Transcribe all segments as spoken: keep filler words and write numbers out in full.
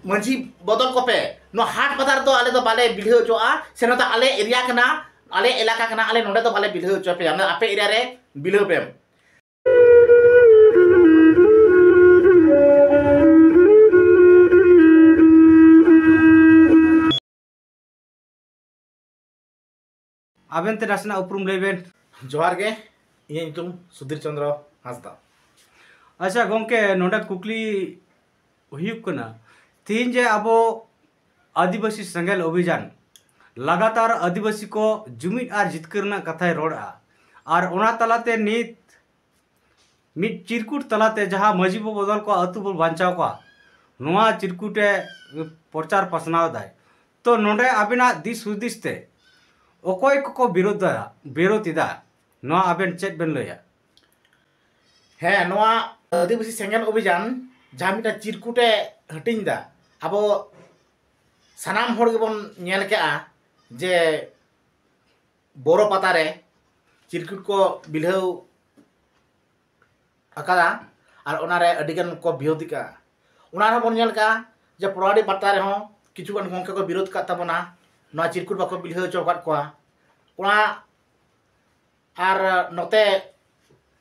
ᱢᱟᱹᱡᱷᱤ ᱵᱚᱫᱚᱞ ᱠᱚᱯᱮ᱾ ᱱᱚᱣᱟ ᱦᱟᱴ ᱵᱟᱡᱟᱨ ᱫᱚ ᱟᱞᱮ ᱫᱚ ᱵᱟᱞᱮ ᱵᱤᱞᱦᱟᱹᱣ ᱦᱚᱪᱚᱣᱟᱜᱼᱟ, ᱥᱮ ᱱᱚᱣᱟ ᱫᱚ ᱟᱞᱮ ᱮᱨᱤᱭᱟ ᱠᱟᱱᱟ, ᱟᱞᱮ ᱮᱞᱟᱠᱟ ᱠᱟᱱᱟ, ᱟᱞᱮ ᱱᱚᱰᱮ ᱫᱚ ᱵᱟᱞᱮ ᱵᱤᱞᱦᱟᱹᱣ ᱦᱚᱪᱚ ᱯᱮᱭᱟ, ᱚᱱᱟ ᱟᱯᱮ ᱮᱨᱤᱭᱟ ᱨᱮ ᱵᱤᱞᱦᱟᱹᱣ ᱯᱮ᱾ ᱟᱵᱮᱱ ᱛᱮ ᱱᱟᱥᱮᱱᱟᱜ ᱩᱯᱨᱩᱢ ᱞᱟᱹᱭ ᱵᱮᱱ᱾ ᱡᱚᱦᱟᱨ ᱜᱮ, ᱤᱧᱟᱹᱜ ᱧᱩᱛᱩᱢ ᱥᱩᱫᱷᱤᱨ ᱪᱚᱸᱫᱽᱨᱚ ᱦᱟᱸᱥᱫᱟ᱾ ᱟᱪᱪᱷᱟ ᱜᱚᱢᱠᱮ, ᱱᱚᱰᱮ ᱠᱩᱠᱞᱤ ᱦᱩᱭᱩᱜ ᱠᱟᱱᱟ, ᱛᱤᱦᱤᱧ ᱡᱮ ᱟᱵᱚ ᱟᱹᱫᱤᱵᱟᱹᱥᱤ ᱥᱮᱸᱜᱮᱞ ᱚᱵᱷᱤᱡᱟᱱ ᱞᱟᱜᱟᱛᱟᱨ ᱟᱹᱫᱤᱵᱟᱹᱥᱤ ᱠᱚ ᱡᱩᱢᱤᱫ ᱟᱨ ᱡᱤᱛᱠᱟᱹᱨ ᱨᱮᱱᱟᱜ ᱠᱟᱛᱷᱟᱭ ᱨᱚᱲᱮᱫᱼᱟ, ᱟᱨ ᱚᱱᱟ ᱛᱟᱞᱟᱛᱮ ᱱᱤᱛ ᱢᱤᱫ ᱪᱤᱨᱠᱩᱴ ᱛᱟᱞᱟᱛᱮ ᱡᱟᱦᱟᱸ ᱢᱟᱹᱡᱷᱤ ᱵᱚ ᱵᱚᱫᱚᱞ ᱠᱚᱣᱟ, ᱟᱹᱛᱩ ᱵᱚ ᱵᱟᱧᱪᱟᱣ ᱠᱚᱣᱟ, ᱱᱚᱣᱟ ᱪᱤᱨᱠᱩᱴᱮ ᱯᱨᱚᱪᱟᱨ ᱯᱟᱥᱱᱟᱣ ᱮᱫᱟᱭ᱾ ᱛᱚ ᱱᱚᱰᱮ ᱟᱵᱤᱱᱟᱜ ᱫᱤᱥ ᱦᱩᱫᱤᱥ ᱛᱮ ᱚᱠᱚᱭ ᱠᱚᱠᱚ ᱵᱤᱨᱳᱫᱷ ᱫᱟ, ᱵᱤᱨᱳᱫᱷ ᱮᱫᱟ, ᱱᱚᱣᱟ ᱟᱵᱮᱱ ᱪᱮᱫ ᱵᱮᱱ ᱞᱟᱹᱭᱟ? ᱦᱮᱸ, ᱱᱚᱣᱟ ᱟᱹᱫᱤᱵᱟᱹᱥᱤ ᱥᱮᱸᱜᱮᱞ ᱚᱵᱷᱤᱡᱟᱱ ᱡᱟᱦᱟᱸ ᱢᱤᱫᱴᱟᱝ ᱪᱤᱨᱠᱩᱴᱮ ᱦᱟᱹᱴᱤᱧ ᱮᱫᱟ, ᱟᱵᱚ ᱥᱟᱱᱟᱢ ᱦᱚᱲ ᱜᱮᱵᱚᱱ ᱧᱮᱞ ᱠᱟᱜᱼᱟ ᱡᱮ ᱵᱳᱨᱳ ᱯᱟᱛᱟ ᱨᱮ ᱪᱤᱨᱠᱩᱴ ᱠᱚ ᱵᱤᱞᱦᱟᱹᱣ ᱟᱠᱟᱫᱟ, ᱟᱨ ᱚᱱᱟᱨᱮ ᱟᱹᱰᱤᱜᱟᱱ ᱠᱚ ᱵᱤᱨᱳᱫᱷ ᱠᱟᱜᱼᱟ᱾ ᱚᱱᱟ ᱨᱮᱦᱚᱸ ᱵᱚᱱ ᱧᱮᱞ ᱠᱟᱜᱼᱟ ᱡᱮ ᱯᱚᱲᱟᱰᱤ ᱯᱟᱛᱟ ᱨᱮᱦᱚᱸ ᱠᱤᱪᱷᱩᱜᱟᱱ ᱜᱚᱢᱠᱮ ᱠᱚ ᱵᱤᱨᱳᱫᱷ ᱠᱟᱜ ᱛᱟᱵᱚᱱᱟ, ᱱᱚᱣᱟ ᱪᱤᱨᱠᱩᱴ ᱵᱟᱠᱚ ᱵᱤᱞᱦᱟᱹᱣ ᱦᱚᱪᱚ ᱟᱠᱟᱫ ᱠᱚᱣᱟ᱾ ᱚᱱᱟ ᱟᱨ ᱱᱚᱛᱮ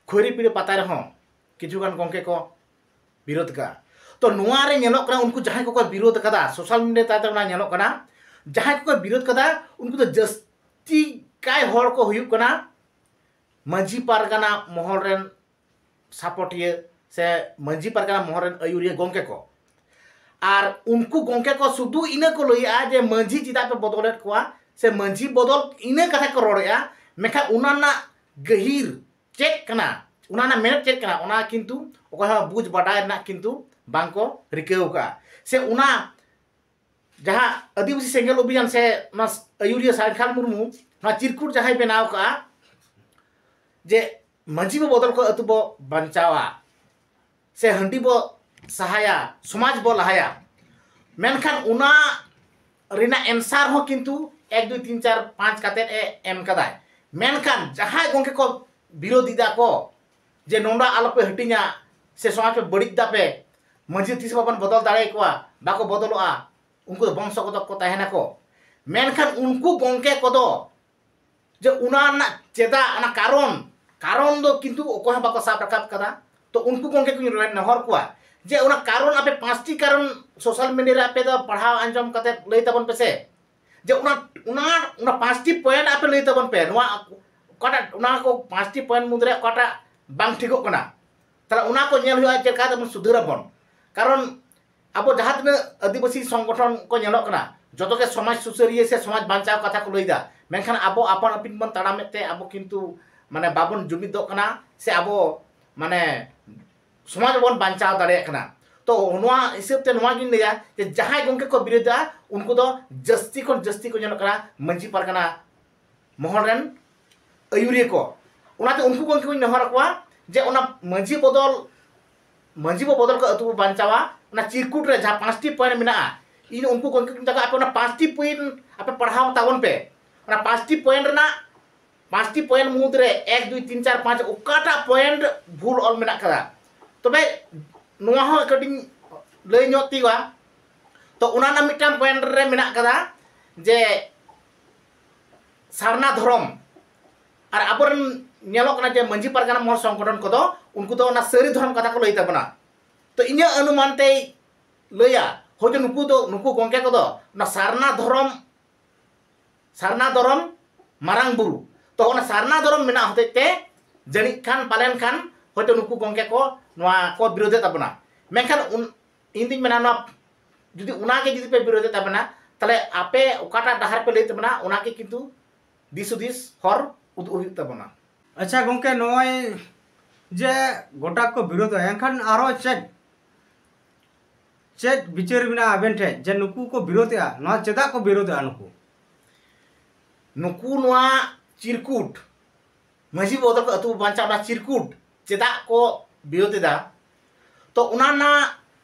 ᱠᱷᱚᱭᱨᱤᱯᱤᱲ ᱯᱟᱛᱟ ᱨᱮᱦᱚᱸ ᱠᱤᱪᱷᱩᱜᱟᱱ ᱜᱚᱢᱠᱮ ᱠᱚ ᱵᱤᱨᱳᱫᱷ ᱠᱟᱜᱼᱟ᱾ ᱛᱚ ᱱᱚᱣᱟ ᱨᱮ ᱧᱮᱞᱚᱜ ᱠᱟᱱᱟ, ᱩᱱᱠᱩ ᱡᱟᱦᱟᱸᱭ ᱠᱚᱠᱚ ᱵᱤᱨᱳᱫᱷ ᱠᱟᱫᱟ, ᱥᱳᱥᱟᱞ ᱢᱤᱰᱤᱭᱟ ᱛᱟᱞᱟᱛᱮ ᱚᱱᱟ ᱧᱮᱞᱚᱜ ᱠᱟᱱᱟ, ᱡᱟᱦᱟᱸᱭ ᱠᱚᱠᱚ ᱵᱤᱨᱳᱫᱷ ᱠᱟᱫᱟ, ᱩᱱᱠᱩ ᱫᱚ ᱡᱟᱹᱥᱛᱤ ᱠᱟᱭ ᱦᱚᱲ ᱠᱚ ᱦᱩᱭᱩᱜ ᱠᱟᱱᱟ ᱢᱟᱹᱡᱷᱤ ᱯᱟᱨᱜᱟᱱᱟ ᱢᱚᱦᱚᱞ ᱨᱮᱱ ᱥᱟᱯᱚᱴᱤᱭᱟᱹ ᱥᱮ ᱢᱟᱹᱡᱷᱤ ᱯᱟᱨᱜᱟᱱᱟ ᱢᱚᱦᱚᱞ ᱨᱮᱱ ᱟᱹᱭᱩᱨᱤᱭᱟᱹ ᱜᱚᱢᱠᱮ ᱠᱚ᱾ ᱟᱨ ᱩᱱᱠᱩ ᱜᱚᱢᱠᱮ ᱠᱚ ᱥᱩᱫᱷᱩ ᱤᱱᱟᱹ ᱠᱚ ᱞᱟᱹᱭᱮᱜᱼᱟ ᱡᱮ ᱢᱟᱹᱡᱷᱤ ᱪᱮᱫᱟᱜ ᱯᱮ ᱵᱚᱫᱚᱞᱮᱫ ᱠᱚᱣᱟ, ᱥᱮ ᱢᱟᱹᱡᱷᱤ ᱵᱚᱫᱚᱞ, ᱤᱱᱟᱹ ᱠᱟᱛᱷᱟ ᱠᱚ ᱨᱚᱲᱮᱜᱼᱟ᱾ ᱢᱮᱱᱠᱷᱟᱱ ᱚᱱᱟ ᱨᱮᱱᱟᱜ ᱜᱟᱹᱦᱤᱨ ᱪᱮᱫ ᱠᱟᱱᱟ, ᱚᱱᱟ ᱨᱮᱱᱟᱜ ᱢᱮᱱᱮᱫ ᱪᱮᱫ ᱠᱟᱱᱟ, ᱚᱱᱟ ᱠᱤᱱᱛᱩ ᱚᱠᱚᱭ ᱦᱚᱸ ᱵᱩᱡᱽ ᱵᱟᱰᱟᱭ ᱨᱮᱱᱟᱜ ᱠᱤᱱᱛᱩ ᱵᱟᱝ ᱠᱚ ᱨᱤᱠᱟᱹᱣ ᱠᱟᱜᱼᱟ᱾ ᱥᱮ ᱚᱱᱟ ᱡᱟᱦᱟᱸ ᱟᱹᱫᱤᱵᱟᱹᱥᱤ ᱥᱮᱸᱜᱮᱞ ᱚᱵᱷᱤᱡᱟᱱ ᱥᱮ ᱚᱱᱟ ᱟᱹᱭᱩᱨᱤᱭᱟᱹ ᱥᱟᱭᱠᱷᱟᱱ ᱢᱩᱨᱢᱩ ᱱᱚᱣᱟ ᱪᱤᱨᱠᱩᱴ ᱡᱟᱦᱟᱸᱭ ᱵᱮᱱᱟᱣ ᱠᱟᱜᱼᱟ ᱡᱮ ᱢᱟᱹᱡᱷᱤ ᱵᱚ ᱵᱚᱫᱚᱞ ᱠᱚ ᱟᱹᱛᱩ ᱵᱚ ᱵᱟᱧᱪᱟᱣᱟ, ᱥᱮ ᱦᱟᱺᱰᱤ ᱵᱚ ᱥᱟᱦᱟᱭᱟ, ᱥᱚᱢᱟᱡᱽ ᱵᱚ ᱞᱟᱦᱟᱭᱟ, ᱢᱮᱱᱠᱷᱟᱱ ᱚᱱᱟ ᱨᱮᱱᱟᱜ ᱮᱱᱥᱟᱨ ᱦᱚᱸ ᱠᱤᱱᱛᱩ ᱮᱠ, ᱫᱩᱭ, ᱛᱤᱱ, ᱪᱟᱨ, ᱯᱟᱸᱪ ᱠᱟᱛᱮᱫ ᱮ ᱮᱢ ᱠᱟᱫᱟᱭ᱾ ᱢᱮᱱᱠᱷᱟᱱ ᱡᱟᱦᱟᱸᱭ ᱜᱚᱢᱠᱮ ᱠᱚ ᱵᱤᱨᱳᱫᱷ ᱮᱫᱟ ᱠᱚ ᱡᱮ ᱱᱚᱰᱮ ᱟᱞᱚᱯᱮ ᱦᱟᱹᱴᱤᱧᱟ ᱥᱮ ᱥᱚᱢᱟᱡᱽ ᱯᱮ ᱵᱟᱹᱲᱤᱡ ᱫᱟᱯᱮ, ᱢᱟᱹᱡᱷᱤ ᱛᱤᱥ ᱵᱟᱵᱚᱱ ᱵᱚᱫᱚᱞ ᱫᱟᱲᱮᱭᱟᱠᱚᱣᱟ, ᱵᱟᱠᱚ ᱵᱚᱫᱚᱞᱚᱜᱼᱟ, ᱩᱱᱠᱩ ᱫᱚ ᱵᱚᱝᱥᱚ ᱠᱚᱫᱚ ᱠᱚ ᱛᱟᱦᱮᱱᱟᱠᱚ᱾ ᱢᱮᱱᱠᱷᱟᱱ ᱩᱱᱠᱩ ᱜᱚᱢᱠᱮ ᱠᱚᱫᱚ ᱡᱮ ᱚᱱᱟ ᱨᱮᱱᱟᱜ ᱪᱮᱫᱟᱜ, ᱚᱱᱟ ᱠᱟᱨᱚᱱ, ᱠᱟᱨᱚᱱ ᱫᱚ ᱠᱤᱱᱛᱩ ᱚᱠᱚᱭ ᱦᱚᱸ ᱵᱟᱠᱚ ᱥᱟᱵ ᱨᱟᱠᱟᱵ ᱠᱟᱫᱟ᱾ ᱛᱚ ᱩᱱᱠᱩ ᱜᱚᱢᱠᱮ ᱠᱚᱧ ᱱᱮᱦᱚᱨ ᱠᱚᱣᱟ ᱡᱮ ᱚᱱᱟ ᱠᱟᱨᱚᱱ ᱟᱯᱮ ᱯᱟᱸᱪᱴᱤ ᱠᱟᱨᱚᱱ ᱥᱳᱥᱟᱞ ᱢᱤᱰᱤᱭᱟ ᱨᱮ ᱟᱯᱮ ᱫᱚ ᱯᱟᱲᱦᱟᱣ ᱟᱸᱡᱚᱢ ᱠᱟᱛᱮ ᱞᱟᱹᱭ ᱛᱟᱵᱚᱱ ᱯᱮᱥᱮ, ᱡᱮ ᱚᱱᱟ ᱚᱱᱟ ᱚᱱᱟ ᱯᱟᱸᱪᱴᱤ ᱯᱚᱭᱮᱱᱴ ᱟᱯᱮ ᱞᱟᱹᱭ ᱛᱟᱵᱚᱱ ᱯᱮ, ᱱᱚᱣᱟ ᱚᱠᱟᱴᱟᱜ, ᱚᱱᱟ ᱠᱚ ᱯᱟᱸᱪᱴᱤ ᱯᱚᱭᱮᱱᱴ ᱢᱩᱫᱽᱨᱮ ᱚᱠᱟᱴᱟᱜ ᱵᱟᱝ ᱴᱷᱤᱠᱚᱜ ᱠᱟᱱᱟ᱾ ᱛᱟᱦᱞᱮ ᱚᱱᱟ ᱠᱚ ᱧᱮᱞ ᱦᱩᱭᱩᱜᱼᱟ, ᱪᱮᱫ ᱞᱮᱠᱟ ᱛᱮᱵᱚᱱ ᱥᱩᱫᱷᱟᱹᱨᱟᱵᱚᱱ᱾ ᱠᱟᱨᱚᱱ ᱟᱵᱚ ᱡᱟᱦᱟᱸ ᱛᱤᱱᱟᱹᱜ ᱟᱹᱫᱤᱵᱟᱹᱥᱤ ᱥᱚᱝᱜᱚᱴᱷᱚᱱ ᱠᱚ ᱧᱮᱞᱚᱜ ᱠᱟᱱᱟ, ᱡᱚᱛᱚ ᱜᱮ ᱥᱚᱢᱟᱡᱽ ᱥᱩᱥᱟᱹᱨᱤᱭᱟᱹ ᱥᱮ ᱥᱚᱢᱟᱡᱽ ᱵᱟᱧᱪᱟᱣ ᱠᱟᱛᱷᱟ ᱠᱚ ᱞᱟᱹᱭᱫᱟ, ᱢᱮᱱᱠᱷᱟᱱ ᱟᱵᱚ ᱟᱯᱟᱱ ᱟᱹᱯᱤᱱ ᱵᱚᱱ ᱛᱟᱲᱟᱢᱮᱫ ᱛᱮ ᱟᱵᱚ ᱠᱤᱱᱛᱩ ᱢᱟᱱᱮ ᱵᱟᱵᱚᱱ ᱡᱩᱢᱤᱫᱚᱜ ᱠᱟᱱᱟ, ᱥᱮ ᱟᱵᱚ ᱢᱟᱱᱮ ᱥᱚᱢᱟᱡᱽ ᱵᱚᱱ ᱵᱟᱧᱪᱟᱣ ᱫᱟᱲᱮᱭᱟᱜ ᱠᱟᱱᱟ᱾ ᱛᱚ ᱱᱚᱣᱟ ᱦᱤᱥᱟᱹᱵ ᱛᱮ ᱱᱚᱣᱟ ᱜᱤᱧ ᱞᱟᱹᱭᱟ ᱡᱮ ᱡᱟᱦᱟᱸᱭ ᱜᱚᱢᱠᱮ ᱠᱚ ᱵᱤᱨᱳᱫᱷᱟ, ᱩᱱᱠᱩ ᱫᱚ ᱡᱟᱹᱥᱛᱤ ᱠᱷᱚᱱ ᱡᱟᱹᱥᱛᱤ ᱠᱚ ᱧᱮᱞᱚᱜ ᱠᱟᱱᱟ ᱢᱟᱹᱡᱷᱤ ᱯᱟᱨᱜᱟᱱᱟ ᱢᱚᱦᱚᱞ ᱨᱮᱱ ᱟᱹᱭᱩᱨᱤᱭᱟᱹ ᱠᱚ᱾ ᱚᱱᱟᱛᱮ ᱩᱱᱠᱩ ᱜᱚᱢᱠᱮ ᱠᱚᱧ ᱱᱮᱦᱚᱨ ᱟᱠᱚᱣᱟ ᱡᱮ ᱚᱱᱟ ᱢᱟᱹᱡᱷᱤ ᱵᱚᱫᱚᱞ, ᱢᱟᱹᱡᱷᱤ ᱵᱚ ᱵᱚᱫᱚᱞ ᱠᱚ ᱟᱹᱛᱩ ᱵᱚ ᱵᱟᱧᱪᱟᱣᱟ, ᱚᱱᱟ ᱪᱤᱨᱠᱩᱴ ᱨᱮ ᱡᱟᱦᱟᱸ ᱯᱟᱸᱪᱴᱤ ᱯᱚᱭᱮᱱᱴ ᱢᱮᱱᱟᱜᱼᱟ, ᱤᱧ ᱩᱱᱠᱩ ᱜᱚᱢᱠᱮ ᱠᱚᱧ ᱢᱮᱛᱟ ᱠᱚᱣᱟ, ᱟᱯᱮ ᱚᱱᱟ ᱯᱟᱸᱪᱴᱤ ᱯᱚᱭᱮᱱᱴ ᱟᱯᱮ ᱯᱟᱲᱦᱟᱣ ᱛᱟᱵᱚᱱ ᱯᱮ᱾ ᱚᱱᱟ ᱯᱟᱸᱪᱴᱤ ᱯᱚᱭᱮᱱᱴ ᱨᱮᱱᱟᱜ ᱯᱟᱸᱪᱴᱤ ᱯᱚᱭᱮᱱᱴ ᱢᱩᱫᱽᱨᱮ ᱮᱠ, ᱫᱩᱭ, ᱛᱤᱱ, ᱪᱟᱨ, ᱯᱟᱸᱪ ᱚᱠᱟᱴᱟᱜ ᱯᱚᱭᱮᱱᱴ ᱵᱷᱩᱞ ᱚᱞ ᱢᱮᱱᱟᱜ ᱠᱟᱫᱟ᱾ ᱛᱚᱵᱮ ᱱᱚᱣᱟ ᱦᱚᱸ ᱠᱟᱹᱴᱤᱡ ᱞᱟᱹᱭ ᱧᱚᱜ ᱛᱤᱭᱳᱜᱟ᱾ ᱛᱚ ᱚᱱᱟ ᱨᱮᱱᱟᱜ ᱢᱤᱫᱴᱟᱝ ᱯᱚᱭᱮᱱᱴ ᱨᱮ ᱢᱮᱱᱟᱜ ᱠᱟᱫᱟ ᱡᱮ ᱥᱟᱨᱱᱟ ᱫᱷᱚᱨᱚᱢ, ᱟᱨ ᱟᱵᱚᱨᱮᱱ ᱧᱮᱞᱚᱜ ᱠᱟᱱᱟ ᱡᱮ ᱢᱟᱹᱡᱷᱤ ᱯᱟᱨᱜᱟᱱᱟ ᱢᱚᱦᱚᱞ ᱥᱚᱝᱜᱚᱴᱷᱚᱱ ᱠᱚᱫᱚ ᱩᱱᱠᱩ ᱫᱚ ᱚᱱᱟ ᱥᱟᱹᱨᱤ ᱫᱷᱚᱨᱚᱢ ᱠᱟᱛᱷᱟ ᱠᱚ ᱞᱟᱹᱭ ᱛᱟᱵᱚᱱᱟ᱾ ᱛᱚ ᱤᱧᱟᱹᱜ ᱚᱱᱩᱢᱟᱱ ᱛᱮᱭ ᱞᱟᱹᱭᱟ, ᱦᱳᱭᱛᱳ ᱱᱩᱠᱩ ᱫᱚ, ᱱᱩᱠᱩ ᱜᱚᱢᱠᱮ ᱠᱚᱫᱚ ᱚᱱᱟ ᱥᱟᱨᱱᱟ ᱫᱷᱚᱨᱚᱢ, ᱥᱟᱨᱱᱟ ᱫᱷᱚᱨᱚᱢ ᱢᱟᱨᱟᱝ ᱵᱩᱨᱩ, ᱛᱚ ᱚᱱᱟ ᱥᱟᱨᱱᱟ ᱫᱷᱚᱨᱚᱢ ᱢᱮᱱᱟᱜ ᱦᱚᱛᱮᱡ ᱛᱮ ᱡᱟᱹᱱᱤᱡ ᱠᱷᱟᱱ ᱯᱟᱞᱮᱱ ᱠᱷᱟᱱ ᱦᱳᱭᱛᱳ ᱱᱩᱠᱩ ᱜᱚᱢᱠᱮ ᱠᱚ ᱱᱚᱣᱟ ᱠᱚ ᱵᱤᱨᱳᱫᱷᱮᱫ ᱛᱟᱵᱚᱱᱟ᱾ ᱢᱮᱱᱠᱷᱟᱱ ᱩᱱ-, ᱤᱧ ᱫᱩᱧ ᱢᱮᱱᱟ, ᱱᱚᱣᱟ ᱡᱩᱫᱤ ᱚᱱᱟᱜᱮ ᱡᱩᱫᱤ ᱯᱮ ᱵᱤᱨᱳᱫᱷᱮᱫ ᱛᱟᱵᱚᱱᱟ, ᱛᱟᱦᱞᱮ ᱟᱯᱮ ᱚᱠᱟᱴᱟᱜ ᱰᱟᱦᱟᱨ ᱯᱮ ᱞᱟᱹᱭ ᱛᱟᱵᱚᱱᱟ, ᱚᱱᱟᱜᱮ ᱠᱤᱱᱛᱩ ᱫᱤᱥ ᱦᱩᱫᱤᱥ ᱦᱚᱨ ᱩᱫᱩᱜ ᱦᱩᱭᱩᱜ ᱛᱟᱵᱚᱱᱟ᱾ ᱟᱪᱪᱷᱟ ᱜᱚᱢᱠᱮ, ᱱᱚᱜᱼᱚᱭ ᱡᱮ ᱜᱚᱴᱟ ᱠᱚ ᱵᱤᱨᱳᱫᱷᱟ, ᱮᱱᱠᱷᱟᱱ ᱟᱨᱚ ᱪᱮᱫ, ᱪᱮᱫ ᱵᱤᱪᱟᱹᱨ ᱢᱮᱱᱟᱜᱼᱟ ᱟᱵᱮᱱ ᱴᱷᱮᱱ ᱡᱮ ᱱᱩᱠᱩ ᱠᱚ ᱵᱤᱨᱳᱫᱷᱮᱜᱼᱟ? ᱱᱚᱣᱟ ᱪᱮᱫᱟᱜ ᱠᱚ ᱵᱤᱨᱳᱫᱷᱮᱜᱼᱟ ᱱᱩᱠᱩ? ᱱᱩᱠᱩ ᱱᱚᱣᱟ ᱪᱤᱨᱠᱩᱴ ᱢᱟᱹᱡᱷᱤ ᱵᱚᱫᱚᱞ ᱠᱚ ᱟᱹᱛᱩ ᱵᱟᱧᱪᱟᱣ, ᱚᱱᱟ ᱪᱤᱨᱠᱩᱴ ᱪᱮᱫᱟᱜ ᱠᱚ ᱵᱤᱨᱳᱫᱷ ᱮᱫᱟ? ᱛᱚ ᱚᱱᱟ ᱨᱮᱱᱟᱜ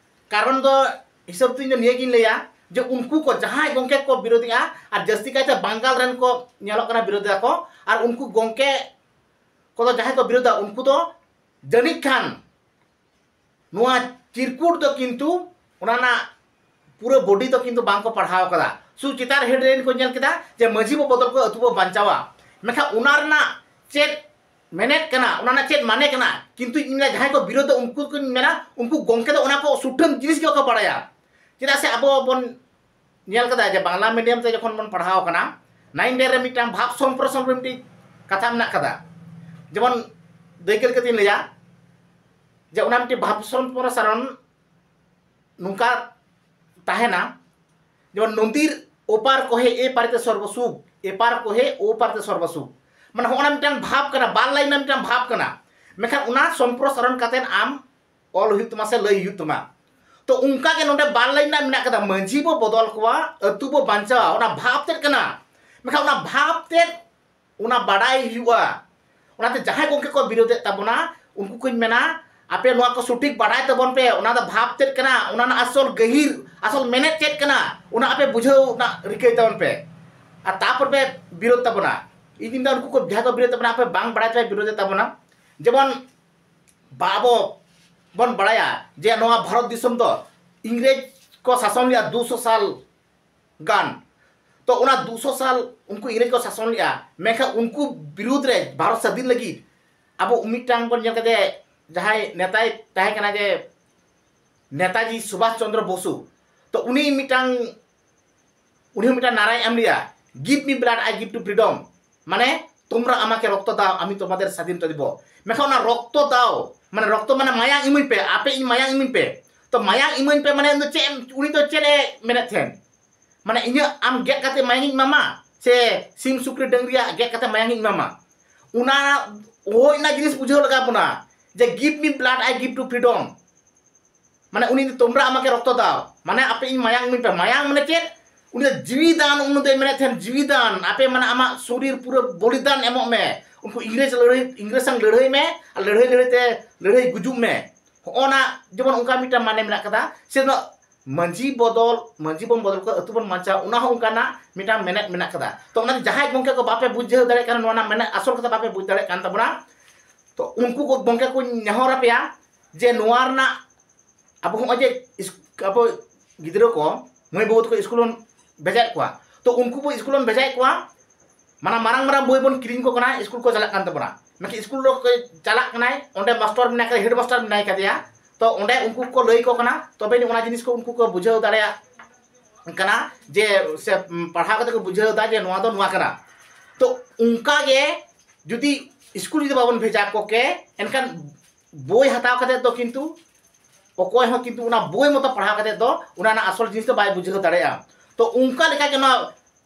ᱠᱟᱨᱚᱱ ᱫᱚ ᱦᱤᱥᱟᱹᱵ ᱛᱮ ᱤᱧ ᱫᱚ ᱱᱤᱭᱟᱹᱜᱤᱧ ᱞᱟᱹᱭᱟ ᱡᱮ ᱩᱱᱠᱩ ᱠᱚ ᱡᱟᱦᱟᱸᱭ ᱜᱚᱢᱠᱮ ᱠᱚ ᱵᱤᱨᱳᱫᱷᱮᱜᱼᱟ, ᱟᱨ ᱡᱟᱹᱥᱛᱤ ᱠᱟᱭᱛᱮ ᱵᱟᱝᱜᱟᱞ ᱨᱮᱱ ᱠᱚ ᱧᱮᱞᱚᱜ ᱠᱟᱱᱟ ᱵᱤᱨᱳᱫᱷ ᱮᱫᱟ ᱠᱚ, ᱟᱨ ᱩᱱᱠᱩ ᱜᱚᱢᱠᱮ ᱠᱚᱫᱚ ᱡᱟᱦᱟᱸᱭ ᱠᱚ ᱵᱤᱨᱳᱫᱷᱟ ᱩᱱᱠᱩ ᱫᱚ ᱡᱟᱹᱱᱤᱡ ᱠᱷᱟᱱ ᱱᱚᱣᱟ ᱪᱤᱨᱠᱩᱴ ᱫᱚ ᱠᱤᱱᱛᱩ ᱚᱱᱟ ᱨᱮᱱᱟᱜ ᱯᱩᱨᱟᱹ ᱵᱚᱰᱤ ᱫᱚ ᱠᱤᱱᱛᱩ ᱵᱟᱝ ᱠᱚ ᱯᱟᱲᱦᱟᱣ ᱠᱟᱫᱟ᱾ ᱥᱩᱫᱷᱩ ᱪᱮᱛᱟᱱ ᱦᱮᱰᱞᱟᱭᱤᱱ ᱠᱚ ᱧᱮᱞ ᱠᱮᱫᱟ ᱡᱮ ᱢᱟᱹᱡᱷᱤ ᱵᱚ ᱵᱚᱫᱚᱞ ᱠᱚ, ᱟᱹᱛᱩ ᱵᱚ ᱵᱟᱧᱪᱟᱣᱟ, ᱢᱮᱱᱠᱷᱟᱱ ᱚᱱᱟ ᱨᱮᱱᱟᱜ ᱪᱮᱫ ᱢᱮᱱᱮᱫ ᱠᱟᱱᱟ, ᱚᱱᱟ ᱨᱮᱱᱟᱜ ᱪᱮᱫ ᱢᱟᱱᱮ ᱠᱟᱱᱟ, ᱠᱤᱱᱛᱩ ᱤᱧ ᱢᱮᱱᱟ ᱡᱟᱦᱟᱸᱭ ᱠᱚ ᱵᱤᱨᱳᱫᱷ ᱫᱚ ᱩᱱᱠᱩ ᱠᱚᱧ ᱢᱮᱱᱟ ᱩᱱᱠᱩ ᱜᱚᱢᱠᱮ ᱫᱚ ᱚᱱᱟ ᱠᱚ ᱥᱩᱴᱷᱟᱹᱢ ᱡᱤᱱᱤᱥ ᱜᱮ ᱵᱟᱠᱚ ᱵᱟᱲᱟᱭᱟ᱾ ᱪᱮᱫᱟᱜ ᱥᱮ ᱟᱵᱚ ᱵᱚᱱ ᱧᱮᱞ ᱠᱟᱫᱟ ᱡᱮ ᱵᱟᱝᱞᱟ ᱢᱤᱰᱤᱭᱟᱢ ᱛᱮ ᱡᱚᱠᱷᱚᱱ ᱵᱚᱱ ᱯᱟᱲᱦᱟᱣ ᱠᱟᱱᱟ, ᱱᱟᱭᱤᱱ ᱴᱮᱱ ᱨᱮ ᱢᱤᱫᱴᱟᱝ ᱵᱷᱟᱵᱽ ᱥᱚᱢᱯᱨᱚᱥᱟᱨᱚᱱ ᱨᱮ ᱢᱤᱫᱴᱤᱡ ᱠᱟᱛᱷᱟ ᱢᱮᱱᱟᱜ ᱠᱟᱫᱟ᱾ ᱡᱮᱢᱚᱱ ᱫᱟᱹᱭᱠᱟᱹ ᱞᱮᱠᱟᱛᱤᱧ ᱞᱟᱹᱭᱟ ᱡᱮ ᱚᱱᱟ ᱢᱤᱫᱴᱤᱡ ᱵᱷᱟᱵᱽ ᱥᱚᱢᱯᱨᱚᱥᱟᱨᱚᱱ ᱱᱚᱝᱠᱟ ᱛᱟᱦᱮᱱᱟ, ᱡᱮᱢᱚᱱ ᱱᱚᱫᱤᱨ ᱳᱯᱟᱨ ᱠᱚᱦᱮ ᱮ ᱯᱟᱨᱮᱛᱮ ᱥᱚᱨᱵᱚ ᱥᱩᱠ, ᱮ ᱯᱟᱨ ᱠᱚᱦᱮ ᱳ ᱯᱟᱨᱮᱛᱮ ᱥᱚᱨᱵᱚ ᱥᱩᱠ᱾ ᱢᱟᱱᱮ ᱦᱚᱸᱜᱼᱚ ᱱᱟ ᱢᱤᱫᱴᱟᱝ ᱵᱷᱟᱵᱽ ᱠᱟᱱᱟ, ᱵᱟᱨ ᱞᱟᱭᱤᱱ ᱨᱮᱱᱟᱜ ᱢᱤᱫᱴᱟᱝ ᱵᱷᱟᱵᱽ ᱠᱟᱱᱟ᱾ ᱢᱮᱱᱠᱷᱟᱱ ᱚᱱᱟ ᱥᱚᱢᱯᱨᱚᱥᱟᱨᱚᱱ ᱠᱟᱛᱮᱫ ᱟᱢ ᱚᱞ ᱦᱩᱭᱩᱜ ᱛᱟᱢᱟ ᱥᱮ ᱞᱟᱹᱭ ᱦᱩᱭᱩᱜ ᱛᱟᱢᱟ᱾ ᱛᱚ ᱚᱱᱠᱟ ᱜᱮ ᱱᱚᱰᱮ ᱵᱟᱨ ᱞᱟᱭᱤᱱ ᱨᱮᱱᱟᱜ ᱢᱮᱱᱟᱜ ᱠᱟᱫᱟ, ᱢᱟᱹᱡᱷᱤ ᱵᱚ ᱵᱚᱫᱚᱞ ᱠᱚᱣᱟ, ᱟᱹᱛᱩ ᱵᱚ ᱵᱟᱧᱪᱟᱣᱟ᱾ ᱚᱱᱟ ᱵᱷᱟᱵᱽ ᱛᱮᱫ ᱠᱟᱱᱟ, ᱢᱮᱱᱠᱷᱟᱱ ᱚᱱᱟ ᱵᱷᱟᱵᱽ ᱛᱮᱫ ᱚᱱᱟ ᱵᱟᱰᱟᱭ ᱦᱩᱭᱩᱜᱼᱟ᱾ ᱚᱱᱟᱛᱮ ᱡᱟᱦᱟᱸᱭ ᱜᱚᱢᱠᱮ ᱠᱚ ᱵᱤᱨᱳᱫᱷᱮᱫ ᱛᱟᱵᱚᱱᱟ, ᱩᱱᱠᱩ ᱠᱚᱧ ᱢᱮᱱᱟ, ᱟᱯᱮ ᱱᱚᱣᱟ ᱠᱚ ᱥᱚᱴᱷᱤᱠ ᱵᱟᱰᱟᱭ ᱛᱟᱵᱚᱱ ᱯᱮ, ᱚᱱᱟ ᱫᱚ ᱵᱷᱟᱵᱽ ᱪᱮᱫ ᱠᱟᱱᱟ, ᱚᱱᱟ ᱨᱮᱱᱟᱜ ᱟᱥᱚᱞ ᱜᱟᱹᱦᱤᱨ, ᱟᱥᱚᱞ ᱢᱮᱱᱮᱫ ᱪᱮᱫ ᱠᱟᱱᱟ, ᱚᱱᱟ ᱟᱯᱮ ᱵᱩᱡᱷᱟᱹᱣ ᱨᱮᱱᱟᱜ ᱨᱤᱠᱟᱹᱭ ᱛᱟᱵᱚᱱ ᱯᱮ᱾ ᱟᱨ ᱛᱟᱨᱯᱚᱨ ᱯᱮ ᱵᱤᱨᱳᱫᱷ ᱛᱟᱵᱚᱱᱟ᱾ ᱤᱧ ᱫᱩᱧ ᱢᱮᱱᱫᱟ ᱩᱱᱠᱩ ᱠᱚ ᱡᱟᱦᱟᱸᱭ ᱠᱚ ᱵᱤᱨᱳᱫᱷ ᱛᱟᱵᱚᱱᱟ, ᱟᱯᱮ ᱵᱟᱝ ᱵᱟᱲᱟᱭ ᱛᱮᱯᱮ ᱵᱤᱨᱳᱫᱷᱮᱫ ᱛᱟᱵᱚᱱᱟ᱾ ᱡᱮᱢᱚᱱ ᱵᱟ-, ᱟᱵᱚ ᱵᱚᱱ ᱵᱟᱲᱟᱭᱟ ᱡᱮ ᱱᱚᱣᱟ ᱵᱷᱟᱨᱚᱛ ᱫᱤᱥᱚᱢ ᱫᱚ ᱤᱝᱨᱮᱡᱽ ᱠᱚ ᱥᱟᱥᱚᱱ ᱞᱮᱫᱼᱟ ᱫᱩᱥᱚ ᱥᱟᱞ ᱜᱟᱱ᱾ ᱛᱚ ᱚᱱᱟ ᱫᱩᱥᱚ ᱥᱟᱞ ᱩᱱᱠᱩ ᱤᱝᱨᱮᱡᱽ ᱠᱚ ᱥᱟᱥᱚᱱ ᱞᱮᱫᱼᱟ, ᱢᱮᱱᱠᱷᱟᱱ ᱩᱱᱠᱩ ᱵᱤᱨᱩᱫᱽ ᱨᱮ ᱵᱷᱟᱨᱚᱛ ᱥᱟᱹᱫᱷᱤᱱ ᱞᱟᱹᱜᱤᱫ ᱟᱵᱚ ᱢᱤᱫᱴᱟᱝ ᱵᱚᱱ ᱧᱮᱞ ᱠᱮᱫᱮ, ᱡᱟᱦᱟᱸᱭ ᱱᱮᱛᱟᱭ ᱛᱟᱦᱮᱸ ᱠᱟᱱᱟ ᱡᱮ ᱱᱮᱛᱟᱡᱤ ᱥᱩᱵᱷᱟᱥ ᱪᱚᱱᱫᱨᱚ ᱵᱚᱥᱩ᱾ ᱛᱚ ᱩᱱᱤ ᱢᱤᱫᱴᱟᱝ, ᱩᱱᱤ ᱦᱚᱸ ᱢᱤᱫᱴᱟᱝ ᱱᱟᱨᱟᱭ ᱮᱢ ᱞᱮᱫᱼᱟ, "Give me blood, I give to freedom", ᱢᱟᱱᱮ, "তোমরা আমাকে রক্ত দাও, আমি তোমাদের স্বাধীনতা দিব।" ᱢᱮᱱᱠᱷᱟᱱ ᱚᱱᱟ ᱨᱚᱠᱛᱚ ᱫᱟᱣ, ᱢᱟᱱᱮ ᱨᱚᱠᱛᱚ ᱢᱟᱱᱮ ᱢᱟᱭᱟᱝ ᱤᱢᱟᱹᱧ ᱯᱮ, ᱟᱯᱮ ᱤᱧ ᱢᱟᱭᱟᱝ ᱤᱢᱟᱹᱧ ᱯᱮ᱾ ᱛᱚ ᱢᱟᱭᱟᱝ ᱤᱢᱟᱹᱧ ᱯᱮ ᱢᱟᱱᱮ ᱩᱱᱤ ᱫᱚ ᱪᱮᱫ ᱮᱢ, ᱩᱱᱤ ᱫᱚ ᱪᱮᱫ ᱮ ᱢᱮᱱᱮᱫ ᱛᱟᱦᱮᱸᱱ? ᱢᱟᱱᱮ ᱤᱧᱟᱹᱜ ᱟᱢ ᱜᱮᱫ ᱠᱟᱛᱮ ᱢᱟᱭᱟᱝ ᱤᱧ ᱮᱢᱟᱢᱟ, ᱥᱮ ᱥᱤᱢ ᱥᱩᱠᱨᱤ ᱰᱟᱹᱝᱨᱤᱭᱟᱜ ᱜᱮᱫ ᱠᱟᱛᱮ ᱢᱟᱭᱟᱝ ᱤᱧ ᱮᱢᱟᱢᱟ? ᱚᱱᱟ, ᱦᱳᱭ ᱚᱱᱟ ᱡᱤᱱᱤᱥ ᱵᱩᱡᱷᱟᱹᱣ ᱞᱟᱜᱟᱣ ᱵᱚᱱᱟ ᱡᱮ "Give me blood, I give to freedom", ᱢᱟᱱᱮ ᱩᱱᱤ ᱫᱚ "তোমরা আমাকে রক্ত দাও", ᱢᱟᱱᱮ ᱟᱯᱮ ᱤᱧ ᱢᱟᱭᱟᱝ ᱤᱢᱟᱹᱧ ᱯᱮ᱾ ᱢᱟᱭᱟᱝ ᱢᱟᱱᱮ ᱪᱮᱫ? ᱩᱱᱤ ᱫᱚ ᱡᱤᱣᱤ ᱫᱟᱱ, ᱩᱱᱤ ᱫᱚᱭ ᱢᱮᱱᱮᱫ ᱛᱟᱦᱮᱸᱱ, "ᱡᱤᱣᱤ ᱫᱟᱱ, ᱟᱯᱮ ᱢᱟᱱᱮ ᱟᱢᱟᱜ ᱥᱚᱨᱤᱨ ᱯᱩᱨᱟᱹ ᱵᱚᱞᱤᱫᱟᱱ ᱮᱢᱚᱜ ᱢᱮ, ᱩᱱᱠᱩ ᱤᱝᱨᱮᱡᱽ ᱞᱟᱹᱲᱦᱟᱹᱭ, ᱤᱝᱨᱮᱡᱽ ᱥᱟᱝ ᱞᱟᱹᱲᱦᱟᱹᱭ ᱢᱮ, ᱟᱨ ᱞᱟᱹᱲᱦᱟᱹᱭ ᱞᱟᱹᱲᱦᱟᱹᱭ ᱛᱮ ᱞᱟᱹᱲᱦᱟᱹᱭ ᱜᱩᱡᱩᱜ ᱢᱮ᱾" ᱦᱚᱸᱜᱼᱚ ᱱᱟ ᱡᱮᱢᱚᱱ ᱚᱱᱠᱟ ᱢᱤᱫᱴᱟᱝ ᱢᱟᱱᱮ ᱢᱮᱱᱟᱜ ᱠᱟᱫᱟ, ᱥᱮ ᱱᱚᱣᱟ ᱢᱟᱹᱡᱷᱤ ᱵᱚᱫᱚᱞ, ᱢᱟᱹᱡᱷᱤ ᱵᱚᱱ ᱵᱚᱫᱚᱞ ᱠᱚᱣᱟ, ᱟᱹᱛᱩ ᱵᱚᱱ ᱵᱟᱧᱪᱟᱣᱟ, ᱚᱱᱟ ᱦᱚᱸ ᱚᱱᱠᱟᱱᱟᱜ ᱢᱤᱫᱴᱟᱝ ᱢᱮᱱᱮᱫ ᱢᱮᱱᱟᱜ ᱠᱟᱫᱟ᱾ ᱛᱚ ᱚᱱᱟᱛᱮ ᱡᱟᱦᱟᱸᱭ ᱜᱚᱢᱠᱮ ᱠᱚ ᱵᱟᱯᱮ ᱵᱩᱡᱷᱟᱹᱣ ᱫᱟᱲᱮᱭᱟᱜ ᱠᱟᱱᱟ, ᱱᱚᱣᱟ ᱨᱮᱱᱟᱜ ᱢᱮᱱᱮᱫ ᱟᱥᱚᱞ ᱠᱟᱛᱷᱟ ᱵᱟᱯᱮ ᱵᱩᱡᱽ ᱫᱟᱲᱮᱭᱟᱜ ᱠᱟᱱ ᱛᱟᱵᱚᱱᱟ, ᱛᱚ ᱩᱱᱠᱩ ᱠᱚ ᱜᱚᱢᱠᱮ ᱠᱚᱧ ᱱᱮᱦᱚᱨ ᱟᱯᱮᱭᱟ ᱡᱮ ᱱᱚᱣᱟ ᱨᱮᱱᱟᱜ ᱟᱵᱚ ᱦᱚᱸᱜᱼᱚᱭ ᱡᱮ ᱤᱥ- ᱟᱵᱚ ᱜᱤᱫᱽᱨᱟᱹ ᱠᱚ, ᱢᱟᱹᱭ ᱵᱟᱹᱵᱩ ᱛᱟᱠᱚ ᱥᱠᱩᱞ ᱵᱚᱱ ᱵᱷᱮᱡᱟᱭᱮᱫ ᱠᱚᱣᱟ, ᱛᱚ ᱩᱱᱠᱩ ᱵᱚ ᱥᱠᱩᱞ ᱵᱚᱱ ᱵᱷᱮᱡᱟᱭᱮᱫ ᱠᱚᱣᱟ, ᱢᱟᱱᱮ ᱢᱟᱨᱟᱝ ᱢᱟᱨᱟᱝ ᱵᱳᱭ ᱵᱚᱱ ᱠᱤᱨᱤᱧ ᱠᱚ ᱠᱟᱱᱟ, ᱥᱠᱩᱞ ᱠᱚ ᱪᱟᱞᱟᱜ ᱠᱟᱱ ᱛᱟᱵᱚᱱᱟ᱾ ᱢᱮᱱᱠᱷᱟᱱ ᱥᱠᱩᱞ ᱨᱮ ᱚᱠᱚᱭ ᱪᱟᱞᱟᱜ ᱠᱟᱱᱟᱭ, ᱚᱸᱰᱮ ᱢᱟᱥᱴᱚᱨ ᱢᱮᱱᱟᱭ ᱠᱟᱫᱮᱭᱟ, ᱦᱮᱰ ᱢᱟᱥᱴᱟᱨ ᱢᱮᱱᱟᱭ ᱠᱟᱫᱮᱭᱟ, ᱛᱚ ᱚᱸᱰᱮ ᱩᱱᱠᱩ ᱠᱚ ᱞᱟᱹᱭ ᱠᱚ ᱠᱟᱱᱟ, ᱛᱚᱵᱮ ᱚᱱᱟ ᱡᱤᱱᱤᱥ ᱠᱚ ᱩᱱᱠᱩ ᱠᱚ ᱵᱩᱡᱷᱟᱹᱣ ᱫᱟᱲᱮᱭᱟᱜ ᱠᱟᱱᱟ ᱡᱮ, ᱥᱮ ᱯᱟᱲᱦᱟᱣ ᱠᱟᱛᱮ ᱠᱚ ᱵᱩᱡᱷᱟᱹᱣ ᱫᱟ ᱡᱮ ᱱᱚᱣᱟ ᱫᱚ ᱱᱚᱣᱟ ᱠᱟᱱᱟ᱾ ᱛᱚ ᱚᱱᱠᱟ ᱜᱮ ᱡᱩᱫᱤ ᱥᱠᱩᱞ ᱡᱩᱫᱤ ᱵᱟᱵᱚᱱ ᱵᱷᱮᱡᱟ ᱠᱚᱠᱮ, ᱮᱱᱠᱷᱟᱱ ᱵᱳᱭ ᱦᱟᱛᱟᱣ ᱠᱟᱛᱮ ᱫᱚ ᱠᱤᱱᱛᱩ ᱚᱠᱚᱭ ᱦᱚᱸ ᱠᱤᱱᱛᱩ ᱚᱱᱟ ᱵᱳᱭ ᱢᱚᱛᱚ ᱯᱟᱲᱦᱟᱣ ᱠᱟᱛᱮ ᱫᱚ ᱚᱱᱟ ᱨᱮᱱᱟᱜ ᱟᱥᱚᱞ ᱡᱤᱱᱤᱥ ᱫᱚ ᱵᱟᱭ ᱵᱩᱡᱷᱟᱹᱣ ᱫᱟᱲᱮᱭᱟᱜᱼᱟ᱾ ᱛᱚ ᱚᱱᱠᱟ ᱞᱮᱠᱟ ᱜᱮ ᱱᱚᱣᱟ,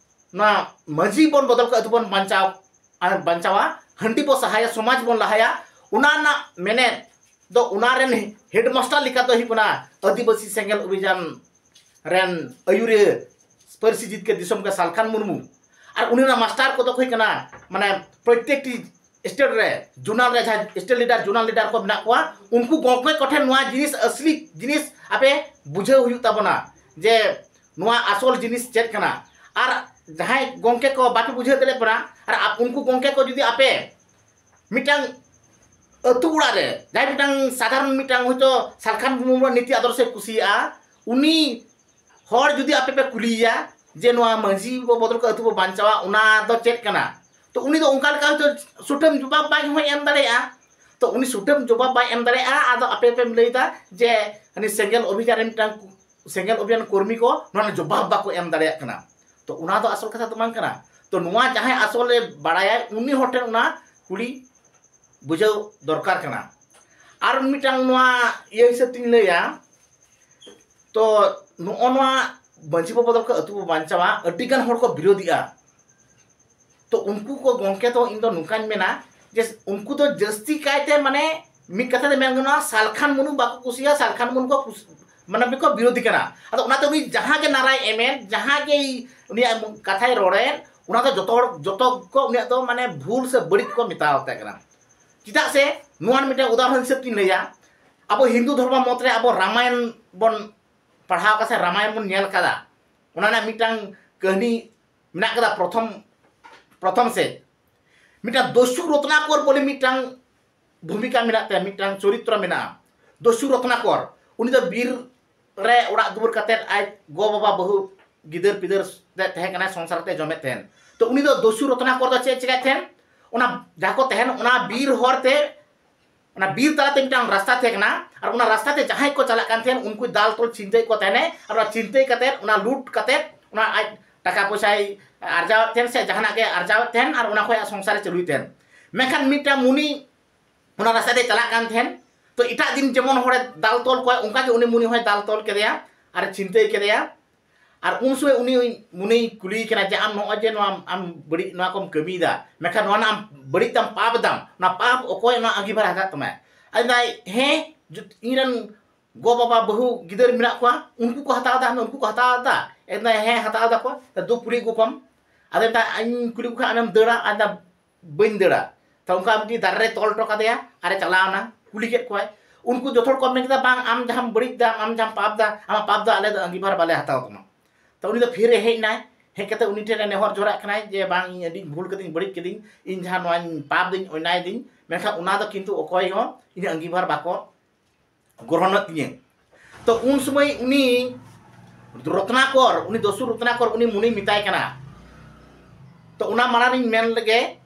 ᱱᱚᱣᱟ ᱢᱟᱹᱡᱷᱤ ᱵᱚᱱ ᱵᱚᱫᱚᱞ ᱠᱚ ᱟᱹᱛᱩ ᱵᱚᱱ ᱵᱟᱧᱪᱟᱣ, ᱟᱨ ᱵᱟᱧᱪᱟᱣᱟ, ᱦᱟᱺᱰᱤ ᱵᱚ ᱥᱟᱦᱟᱭᱟ, ᱥᱚᱢᱟᱡᱽ ᱵᱚᱱ ᱞᱟᱦᱟᱭᱟ, ᱚᱱᱟ ᱨᱮᱱᱟᱜ ᱢᱮᱱᱮᱫ ᱫᱚ, ᱚᱱᱟ ᱨᱮᱱ ᱦᱮᱰ ᱢᱟᱥᱴᱟᱨ ᱞᱮᱠᱟ ᱫᱚ ᱦᱩᱭᱩᱜ ᱠᱟᱱᱟ ᱟᱹᱫᱤᱵᱟᱹᱥᱤ ᱥᱮᱸᱜᱮᱞ ᱚᱵᱷᱤᱡᱟᱱ ᱨᱮᱱ ᱟᱹᱭᱩᱨᱤᱭᱟᱹ, ᱯᱟᱹᱨᱥᱤ ᱡᱤᱛᱠᱟᱹᱨ ᱫᱤᱥᱚᱢ ᱠᱚ ᱥᱟᱞᱠᱷᱟᱱ ᱢᱩᱨᱢᱩ᱾ ᱟᱨ ᱩᱱᱤ ᱨᱮᱱ ᱢᱟᱥᱴᱟᱨ ᱠᱚᱫᱚ ᱠᱚ ᱦᱩᱭᱩᱜ ᱠᱟᱱᱟ, ᱢᱟᱱᱮ ᱯᱨᱚᱛᱮᱠᱴᱤ ᱥᱴᱮᱴ ᱨᱮ ᱡᱳᱱᱟᱞ ᱨᱮ ᱡᱟᱦᱟᱸᱭ ᱥᱴᱮᱴ ᱞᱤᱰᱟᱨ, ᱡᱳᱱᱟᱞ ᱞᱤᱰᱟᱨ ᱠᱚ ᱢᱮᱱᱟᱜ ᱠᱚᱣᱟ, ᱩᱱᱠᱩ ᱜᱚᱢᱠᱮ ᱠᱚᱴᱷᱮᱱ ᱱᱚᱣᱟ ᱡᱤᱱᱤᱥ, ᱟᱥᱞᱤ ᱡᱤᱱᱤᱥ ᱟᱯᱮ ᱵᱩᱡᱷᱟᱹᱣ ᱦᱩᱭᱩᱜ ᱛᱟᱵᱚᱱᱟ ᱡᱮ ᱱᱚᱣᱟ ᱟᱥᱚᱞ ᱡᱤᱱᱤᱥ ᱪᱮᱫ ᱠᱟᱱᱟ᱾ ᱟᱨ ᱡᱟᱦᱟᱸᱭ ᱜᱚᱢᱠᱮ ᱠᱚ ᱵᱟᱯᱮ ᱵᱩᱡᱷᱟᱹᱣ ᱫᱟᱲᱮᱭᱟᱜ ᱠᱟᱱᱟ, ᱟᱨ ᱟᱯ- ᱩᱱᱠᱩ ᱜᱚᱢᱠᱮ ᱠᱚ ᱡᱩᱫᱤ ᱟᱯᱮ ᱢᱤᱫᱴᱟᱝ ᱟᱹᱛᱩ ᱚᱲᱟᱜ ᱨᱮ ᱡᱟᱦᱟᱸᱭ ᱢᱤᱫᱴᱟᱝ ᱥᱟᱫᱷᱟᱨᱚᱱ, ᱢᱤᱫᱴᱟᱝ ᱦᱚᱭᱛᱳ ᱥᱟᱞᱠᱷᱟᱱ ᱢᱩᱨᱢᱩᱣᱟᱜ ᱱᱤᱛᱤ ᱟᱫᱚᱨᱥᱮ ᱠᱩᱥᱤᱭᱟᱜᱼᱟ, ᱩᱱᱤ ᱦᱚᱲ ᱡᱩᱫᱤ ᱟᱯᱮ ᱯᱮ ᱠᱩᱞᱤᱭᱮᱭᱟ ᱡᱮ ᱱᱚᱣᱟ ᱢᱟᱹᱡᱷᱤ ᱵᱚ ᱵᱚᱫᱚᱞ ᱠᱚ ᱟᱹᱛᱩ ᱵᱚ ᱵᱟᱧᱪᱟᱣᱟ, ᱚᱱᱟ ᱫᱚ ᱪᱮᱫ ᱠᱟᱱᱟ? ᱛᱚ ᱩᱱᱤ ᱫᱚ ᱚᱱᱠᱟ ᱞᱮᱠᱟ ᱦᱚᱭᱛᱳ ᱥᱩᱴᱟᱹᱢ ᱡᱚᱵᱟᱵ ᱵᱟᱭ ᱦᱚᱸᱭ ᱮᱢ ᱫᱟᱲᱮᱭᱟᱜᱼᱟ᱾ ᱛᱚ ᱩᱱᱤ ᱥᱩᱴᱟᱹᱢ ᱡᱚᱵᱟᱵ ᱵᱟᱭ ᱮᱢ ᱫᱟᱲᱮᱭᱟᱜᱼᱟ᱾ ᱟᱫᱚ ᱟᱯᱮ ᱯᱮ ᱞᱟᱹᱭᱫᱟ ᱡᱮ ᱩᱱᱤ ᱥᱮᱸᱜᱮᱞ ᱚᱵᱷᱤᱡᱟᱱ ᱨᱮ ᱢᱤᱫᱴᱟᱝ ᱥᱮᱸᱜᱮᱞ ᱚᱵᱷᱤᱡᱟᱱ ᱠᱚᱨᱢᱤ ᱠᱚ ᱱᱚᱣᱟ ᱨᱮᱱᱟᱜ ᱡᱚᱵᱟᱵ ᱵᱟᱠᱚ ᱮᱢ ᱫᱟᱲᱮᱭᱟᱜ ᱠᱟᱱᱟ᱾ ᱛᱚ ᱚᱱᱟ ᱫᱚ ᱟᱥᱚᱞ ᱠᱟᱛᱷᱟ ᱫᱚ ᱵᱟᱝ ᱠᱟᱱᱟ᱾ ᱛᱚ ᱱᱚᱣᱟ ᱡᱟᱦᱟᱸᱭ ᱟᱥᱚᱞᱮ ᱵᱟᱲᱟᱭᱟᱭ, ᱩᱱᱤ ᱦᱚᱲ ᱴᱷᱮᱱ ᱚᱱᱟ ᱠᱩᱞᱤ ᱵᱩᱡᱷᱟᱹᱣ ᱫᱚᱨᱠᱟᱨ ᱠᱟᱱᱟ᱾ ᱟᱨ ᱢᱤᱫᱴᱟᱝ ᱱᱚᱣᱟ ᱤᱭᱟᱹ ᱦᱤᱥᱟᱹᱵ ᱛᱤᱧ ᱞᱟᱹᱭᱟ, ᱛᱚ ᱱᱚᱜᱼᱚ ᱱᱚᱣᱟ ᱢᱟᱹᱡᱷᱤ ᱵᱚ ᱵᱚᱫᱚᱞ ᱠᱚ ᱟᱹᱛᱩ ᱵᱚ ᱵᱟᱧᱪᱟᱣᱟ, ᱟᱹᱰᱤ ᱜᱟᱱ ᱦᱚᱲ ᱠᱚ ᱵᱤᱨᱳᱫᱷᱤᱜᱼᱟ᱾ ᱛᱚ ᱩᱱᱠᱩ ᱠᱚ ᱜᱚᱢᱠᱮ ᱫᱚ ᱤᱧ ᱫᱚ ᱱᱚᱝᱠᱟᱧ ᱢᱮᱱᱟ ᱡᱮ ᱩᱱᱠᱩ ᱫᱚ ᱡᱟᱹᱥᱛᱤ ᱠᱟᱭᱛᱮ, ᱢᱟᱱᱮ ᱢᱤᱫ ᱠᱟᱛᱷᱟ ᱛᱮ ᱢᱮᱱ ᱜᱟᱱᱚᱜᱼᱟ, ᱥᱟᱞᱠᱷᱟᱱ ᱢᱩᱨᱢᱩ ᱵᱟᱠᱚ ᱠᱩᱥᱤᱭᱟᱜᱼᱟ, ᱥᱟᱞᱠᱷᱟᱱ ᱢᱩᱨᱢᱩ ᱠᱚ ᱠᱩᱥ- ᱢᱟᱱᱮ ᱵᱤᱠᱚ ᱵᱤᱨᱳᱫᱷᱤ ᱠᱟᱱᱟ᱾ ᱟᱫᱚ ᱚᱱᱟᱛᱮ ᱩᱱᱤ ᱡᱟᱦᱟᱸ ᱜᱮ ᱱᱟᱨᱟᱭ ᱮᱢᱮᱫ, ᱡᱟᱦᱟᱸ ᱜᱮ ᱩᱱᱤᱭᱟᱜ ᱠᱟᱛᱷᱟᱭ ᱨᱚᱲᱮᱫ, ᱚᱱᱟ ᱫᱚ ᱡᱚᱛᱚ ᱦᱚᱲ, ᱡᱚᱛᱚ ᱠᱚ ᱩᱱᱤᱭᱟᱜ ᱫᱚ ᱢᱟᱱᱮ ᱵᱷᱩᱞ ᱥᱮ ᱵᱟᱹᱲᱤᱡ ᱠᱚ ᱢᱮᱛᱟᱣ ᱛᱟᱭ ᱠᱟᱱᱟ᱾ ᱪᱮᱫᱟᱜ ᱥᱮ ᱱᱚᱣᱟ ᱢᱤᱫᱴᱟᱝ ᱩᱫᱟᱦᱚᱨᱚᱱ ᱦᱤᱥᱟᱹᱵ ᱛᱤᱧ ᱞᱟᱹᱭᱟ, ᱟᱵᱚ ᱦᱤᱱᱫᱩ ᱫᱷᱚᱨᱢᱚ ᱢᱚᱛ ᱨᱮ ᱟᱵᱚ ᱨᱟᱢᱟᱭᱚᱱ ᱵᱚᱱ ᱯᱟᱲᱦᱟᱣ ᱠᱟᱫᱟ ᱥᱮ ᱨᱟᱢᱟᱭᱚᱱ ᱵᱚᱱ ᱧᱮᱞ ᱠᱟᱫᱟ, ᱚᱱᱟ ᱨᱮᱱᱟᱜ ᱢᱤᱫᱴᱟᱝ ᱠᱟᱹᱦᱱᱤ ᱢᱮᱱᱟᱜ ᱠᱟᱫᱟ᱾ ᱯᱨᱚᱛᱷᱚᱢ, ᱯᱨᱚᱛᱷᱚᱢ ᱥᱮᱫ ᱢᱤᱫᱴᱟᱝ ᱫᱚᱥᱩ ᱨᱚᱛᱱᱟᱠᱚᱨ ᱵᱚᱞᱮ ᱢᱤᱫᱴᱟᱝ ᱵᱷᱩᱢᱤᱠᱟ ᱢᱮᱱᱟᱜ ᱛᱟᱭᱟ, ᱢᱤᱫᱴᱟᱝ ᱪᱚᱨᱤᱛᱨᱚ ᱢᱮᱱᱟᱜᱼᱟ, ᱫᱚᱥᱩ ᱨᱚᱛᱱᱟᱠᱚᱨ᱾ ᱩᱱᱤ ᱫᱚ ᱵᱤᱨ ᱨᱮ ᱚᱲᱟᱜ ᱫᱩᱣᱟᱹᱨ ᱠᱟᱛᱮᱫ ᱟᱡ ᱜᱚ ᱵᱟᱵᱟ ᱵᱟᱹᱦᱩ ᱜᱤᱫᱟᱹᱨ ᱯᱤᱫᱟᱹᱨ ᱛᱮ ᱛᱟᱦᱮᱸ ᱠᱟᱱᱟᱭ, ᱥᱚᱝᱥᱟᱨ ᱛᱮ ᱡᱚᱢᱮᱫ ᱛᱟᱦᱮᱱ᱾ ᱛᱚ ᱩᱱᱤ ᱫᱚ ᱫᱚᱥᱩ ᱨᱚᱛᱱᱟᱠᱚᱨ ᱫᱚ ᱪᱮᱫ ᱪᱮᱠᱟᱭ ᱛᱟᱦᱮᱱ? ᱚᱱᱟ ᱡᱟᱦᱟᱸ ᱠᱚ ᱛᱟᱦᱮᱱ, ᱚᱱᱟ ᱵᱤᱨ ᱦᱚᱨ ᱛᱮ, ᱚᱱᱟ ᱵᱤᱨ ᱛᱟᱞᱟᱛᱮ ᱢᱤᱫᱴᱟᱝ ᱨᱟᱥᱛᱟ ᱛᱟᱦᱮᱸ ᱠᱟᱱᱟ, ᱟᱨ ᱚᱱᱟ ᱨᱟᱥᱛᱟ ᱛᱮ ᱡᱟᱦᱟᱸᱭ ᱠᱚ ᱪᱟᱞᱟᱜ ᱠᱟᱱ ᱛᱟᱦᱮᱱ, ᱩᱱᱠᱩ ᱫᱟᱞ ᱛᱚᱞ ᱪᱷᱤᱱᱛᱟᱹᱭ ᱠᱚ ᱛᱟᱦᱮᱱᱮ, ᱟᱨ ᱚᱱᱟ ᱪᱷᱤᱱᱛᱟᱹᱭ ᱠᱟᱛᱮᱫ, ᱚᱱᱟ ᱞᱩᱴ ᱠᱟᱛᱮᱫ, ᱚᱱᱟ ᱟᱡ ᱴᱟᱠᱟ ᱯᱚᱭᱥᱟᱭ ᱟᱨᱡᱟᱣᱮᱫ ᱛᱟᱦᱮᱱ ᱥᱮ ᱡᱟᱦᱟᱱᱟᱜ ᱜᱮ ᱟᱨᱡᱟᱣᱮᱫ ᱛᱟᱦᱮᱱ, ᱟᱨ ᱚᱱᱟ ᱠᱷᱚᱱ ᱟᱡ ᱥᱚᱝᱥᱟᱨᱮ ᱪᱟᱹᱞᱩᱭ ᱛᱟᱦᱮᱱ᱾ ᱢᱮᱱᱠᱷᱟᱱ ᱢᱤᱫᱴᱟᱝ ᱢᱩᱱᱤ ᱚᱱᱟ ᱨᱟᱥᱛᱟ ᱛᱮ ᱪᱟᱞᱟᱜ ᱠᱟᱱ ᱛᱟᱦᱮᱱ᱾ ᱛᱚ ᱮᱴᱟᱜ ᱫᱤᱱ ᱡᱮᱢᱚᱱ ᱦᱚᱲᱮ ᱫᱟᱞ ᱛᱚᱞ ᱠᱚᱣᱟ, ᱚᱱᱠᱟ ᱜᱮ ᱩᱱᱤ ᱢᱩᱱᱤ ᱦᱚᱸᱭ ᱫᱟᱞ ᱛᱚᱞ ᱠᱮᱫᱮᱭᱟ ᱟᱨ ᱪᱷᱤᱱᱛᱟᱹᱭ ᱠᱮᱫᱮᱭᱟ᱾ ᱟᱨ ᱩᱱ ᱥᱚᱢᱚᱭ ᱩᱱᱤ ᱢᱩᱱᱤᱭ ᱠᱩᱞᱤᱭᱮ ᱠᱟᱱᱟ ᱡᱮ, "ᱟᱢ ᱱᱚᱜᱼᱚᱭ ᱡᱮ ᱱᱚᱣᱟ ᱟᱢ ᱵᱟᱹᱲᱤᱡ ᱱᱚᱣᱟ ᱠᱚᱢ ᱠᱟᱹᱢᱤᱭᱮᱫᱟ, ᱢᱮᱱᱠᱷᱟᱱ ᱱᱚᱣᱟ ᱨᱮᱱᱟᱜ ᱟᱢ ᱵᱟᱹᱲᱤᱡ ᱛᱟᱢ ᱯᱟᱯ ᱫᱟᱢ, ᱚᱱᱟ ᱯᱟᱯ ᱚᱠᱚᱭ ᱚᱱᱟ ᱟᱸᱜᱤᱵᱷᱟᱨ ᱦᱟᱛᱟᱣ ᱛᱟᱢᱟᱭ?" ᱟᱫᱚ ᱢᱮᱱᱫᱟᱭ, "ᱦᱮᱸ, ᱡᱩ-, ᱤᱧ ᱨᱮᱱ ᱜᱚ ᱵᱟᱵᱟ ᱵᱟᱹᱦᱩ ᱜᱤᱫᱟᱹᱨ ᱢᱮᱱᱟᱜ ᱠᱚᱣᱟ, ᱩᱱᱠᱩ ᱠᱚ ᱦᱟᱛᱟᱣ ᱮᱫᱟ, ᱩᱱᱠᱩ ᱠᱚ ᱦᱟᱛᱟᱣ ᱮᱫᱟ?" ᱟᱫᱚ ᱢᱮᱱᱫᱟᱭ, "ᱦᱮᱸ, ᱦᱟᱛᱟᱣ ᱮᱫᱟ ᱠᱚ, ᱫᱩ ᱠᱩᱞᱤ ᱟᱹᱜᱩ ᱠᱚᱢ᱾" ᱟᱫᱚ ᱢᱮᱱᱫᱟᱭ, "ᱤᱧ ᱠᱩᱞᱤ ᱠᱚ ᱠᱷᱟᱱ ᱟᱢᱮᱢ ᱫᱟᱹᱲᱟ?" ᱟᱫᱚ ᱵᱟᱹᱧ ᱫᱟᱹᱲᱟ᱾ ᱛᱚ ᱚᱱᱠᱟ ᱢᱤᱫᱴᱤᱡ ᱫᱟᱨᱮ ᱨᱮ ᱛᱚᱞ ᱦᱚᱴᱚ ᱠᱟᱫᱮᱭᱟ ᱟᱨᱮ ᱪᱟᱞᱟᱣᱱᱟ, ᱠᱩᱞᱤ ᱠᱮᱫ ᱠᱚᱣᱟᱭ᱾ ᱩᱱᱠᱩ ᱡᱚᱛᱚ ᱦᱚᱲ ᱠᱚ ᱢᱮᱱ ᱠᱮᱫᱟ, "ᱵᱟᱝ, ᱟᱢ ᱡᱟᱦᱟᱸᱢ ᱵᱟᱹᱲᱤᱡ ᱫᱟ, ᱟᱢ ᱡᱟᱦᱟᱸᱢ ᱯᱟᱯ ᱫᱟ, ᱟᱢᱟᱜ ᱯᱟᱯ ᱫᱚ ᱟᱞᱮ ᱫᱚ ᱟᱺᱜᱤᱵᱷᱟᱨ ᱵᱟᱞᱮ ᱦᱟᱛᱟᱣ ᱛᱟᱢᱟ᱾" ᱛᱚ ᱩᱱᱤ ᱫᱚ ᱯᱷᱤᱨ ᱮ ᱦᱮᱡ ᱮᱱᱟᱭ, ᱦᱮᱡ ᱠᱟᱛᱮ ᱩᱱᱤ ᱴᱷᱮᱱ ᱮ ᱱᱮᱦᱚᱨ ᱡᱚᱦᱟᱨᱟᱜ ᱠᱟᱱᱟᱭ ᱡᱮ, "ᱵᱟᱝ, ᱤᱧ ᱟᱹᱰᱤ ᱵᱷᱩᱞ ᱠᱟᱛᱮᱧ ᱵᱟᱹᱲᱤᱡ ᱠᱮᱫᱤᱧ, ᱤᱧ ᱡᱟᱦᱟᱸ ᱱᱚᱣᱟᱧ ᱯᱟᱯ ᱫᱟᱹᱧ, ᱚᱱᱱᱟᱭ ᱫᱟᱹᱧ, ᱢᱮᱱᱠᱷᱟᱱ ᱚᱱᱟ ᱫᱚ ᱠᱤᱱᱛᱩ ᱚᱠᱚᱭ ᱦᱚᱸ ᱤᱧᱟᱹᱜ ᱟᱺᱜᱤᱵᱷᱟᱨ ᱵᱟᱠᱚ ᱜᱨᱚᱦᱚᱱᱚᱜ ᱛᱤᱧᱟᱹ᱾" ᱛᱚ ᱩᱱ ᱥᱚᱢᱚᱭ ᱩᱱᱤ ᱨᱚᱛᱱᱟᱠᱚᱨ, ᱩᱱᱤ ᱫᱚᱥᱩ ᱨᱚᱛᱱᱟᱠᱚᱨ ᱩᱱᱤ ᱢᱩᱱᱤ ᱢᱮᱛᱟᱭ ᱠᱟᱱᱟ᱾ ᱛᱚ ᱚᱱᱟ ᱢᱟᱲᱟᱝ ᱤᱧ ᱢᱮᱱ ᱞᱮᱜᱮ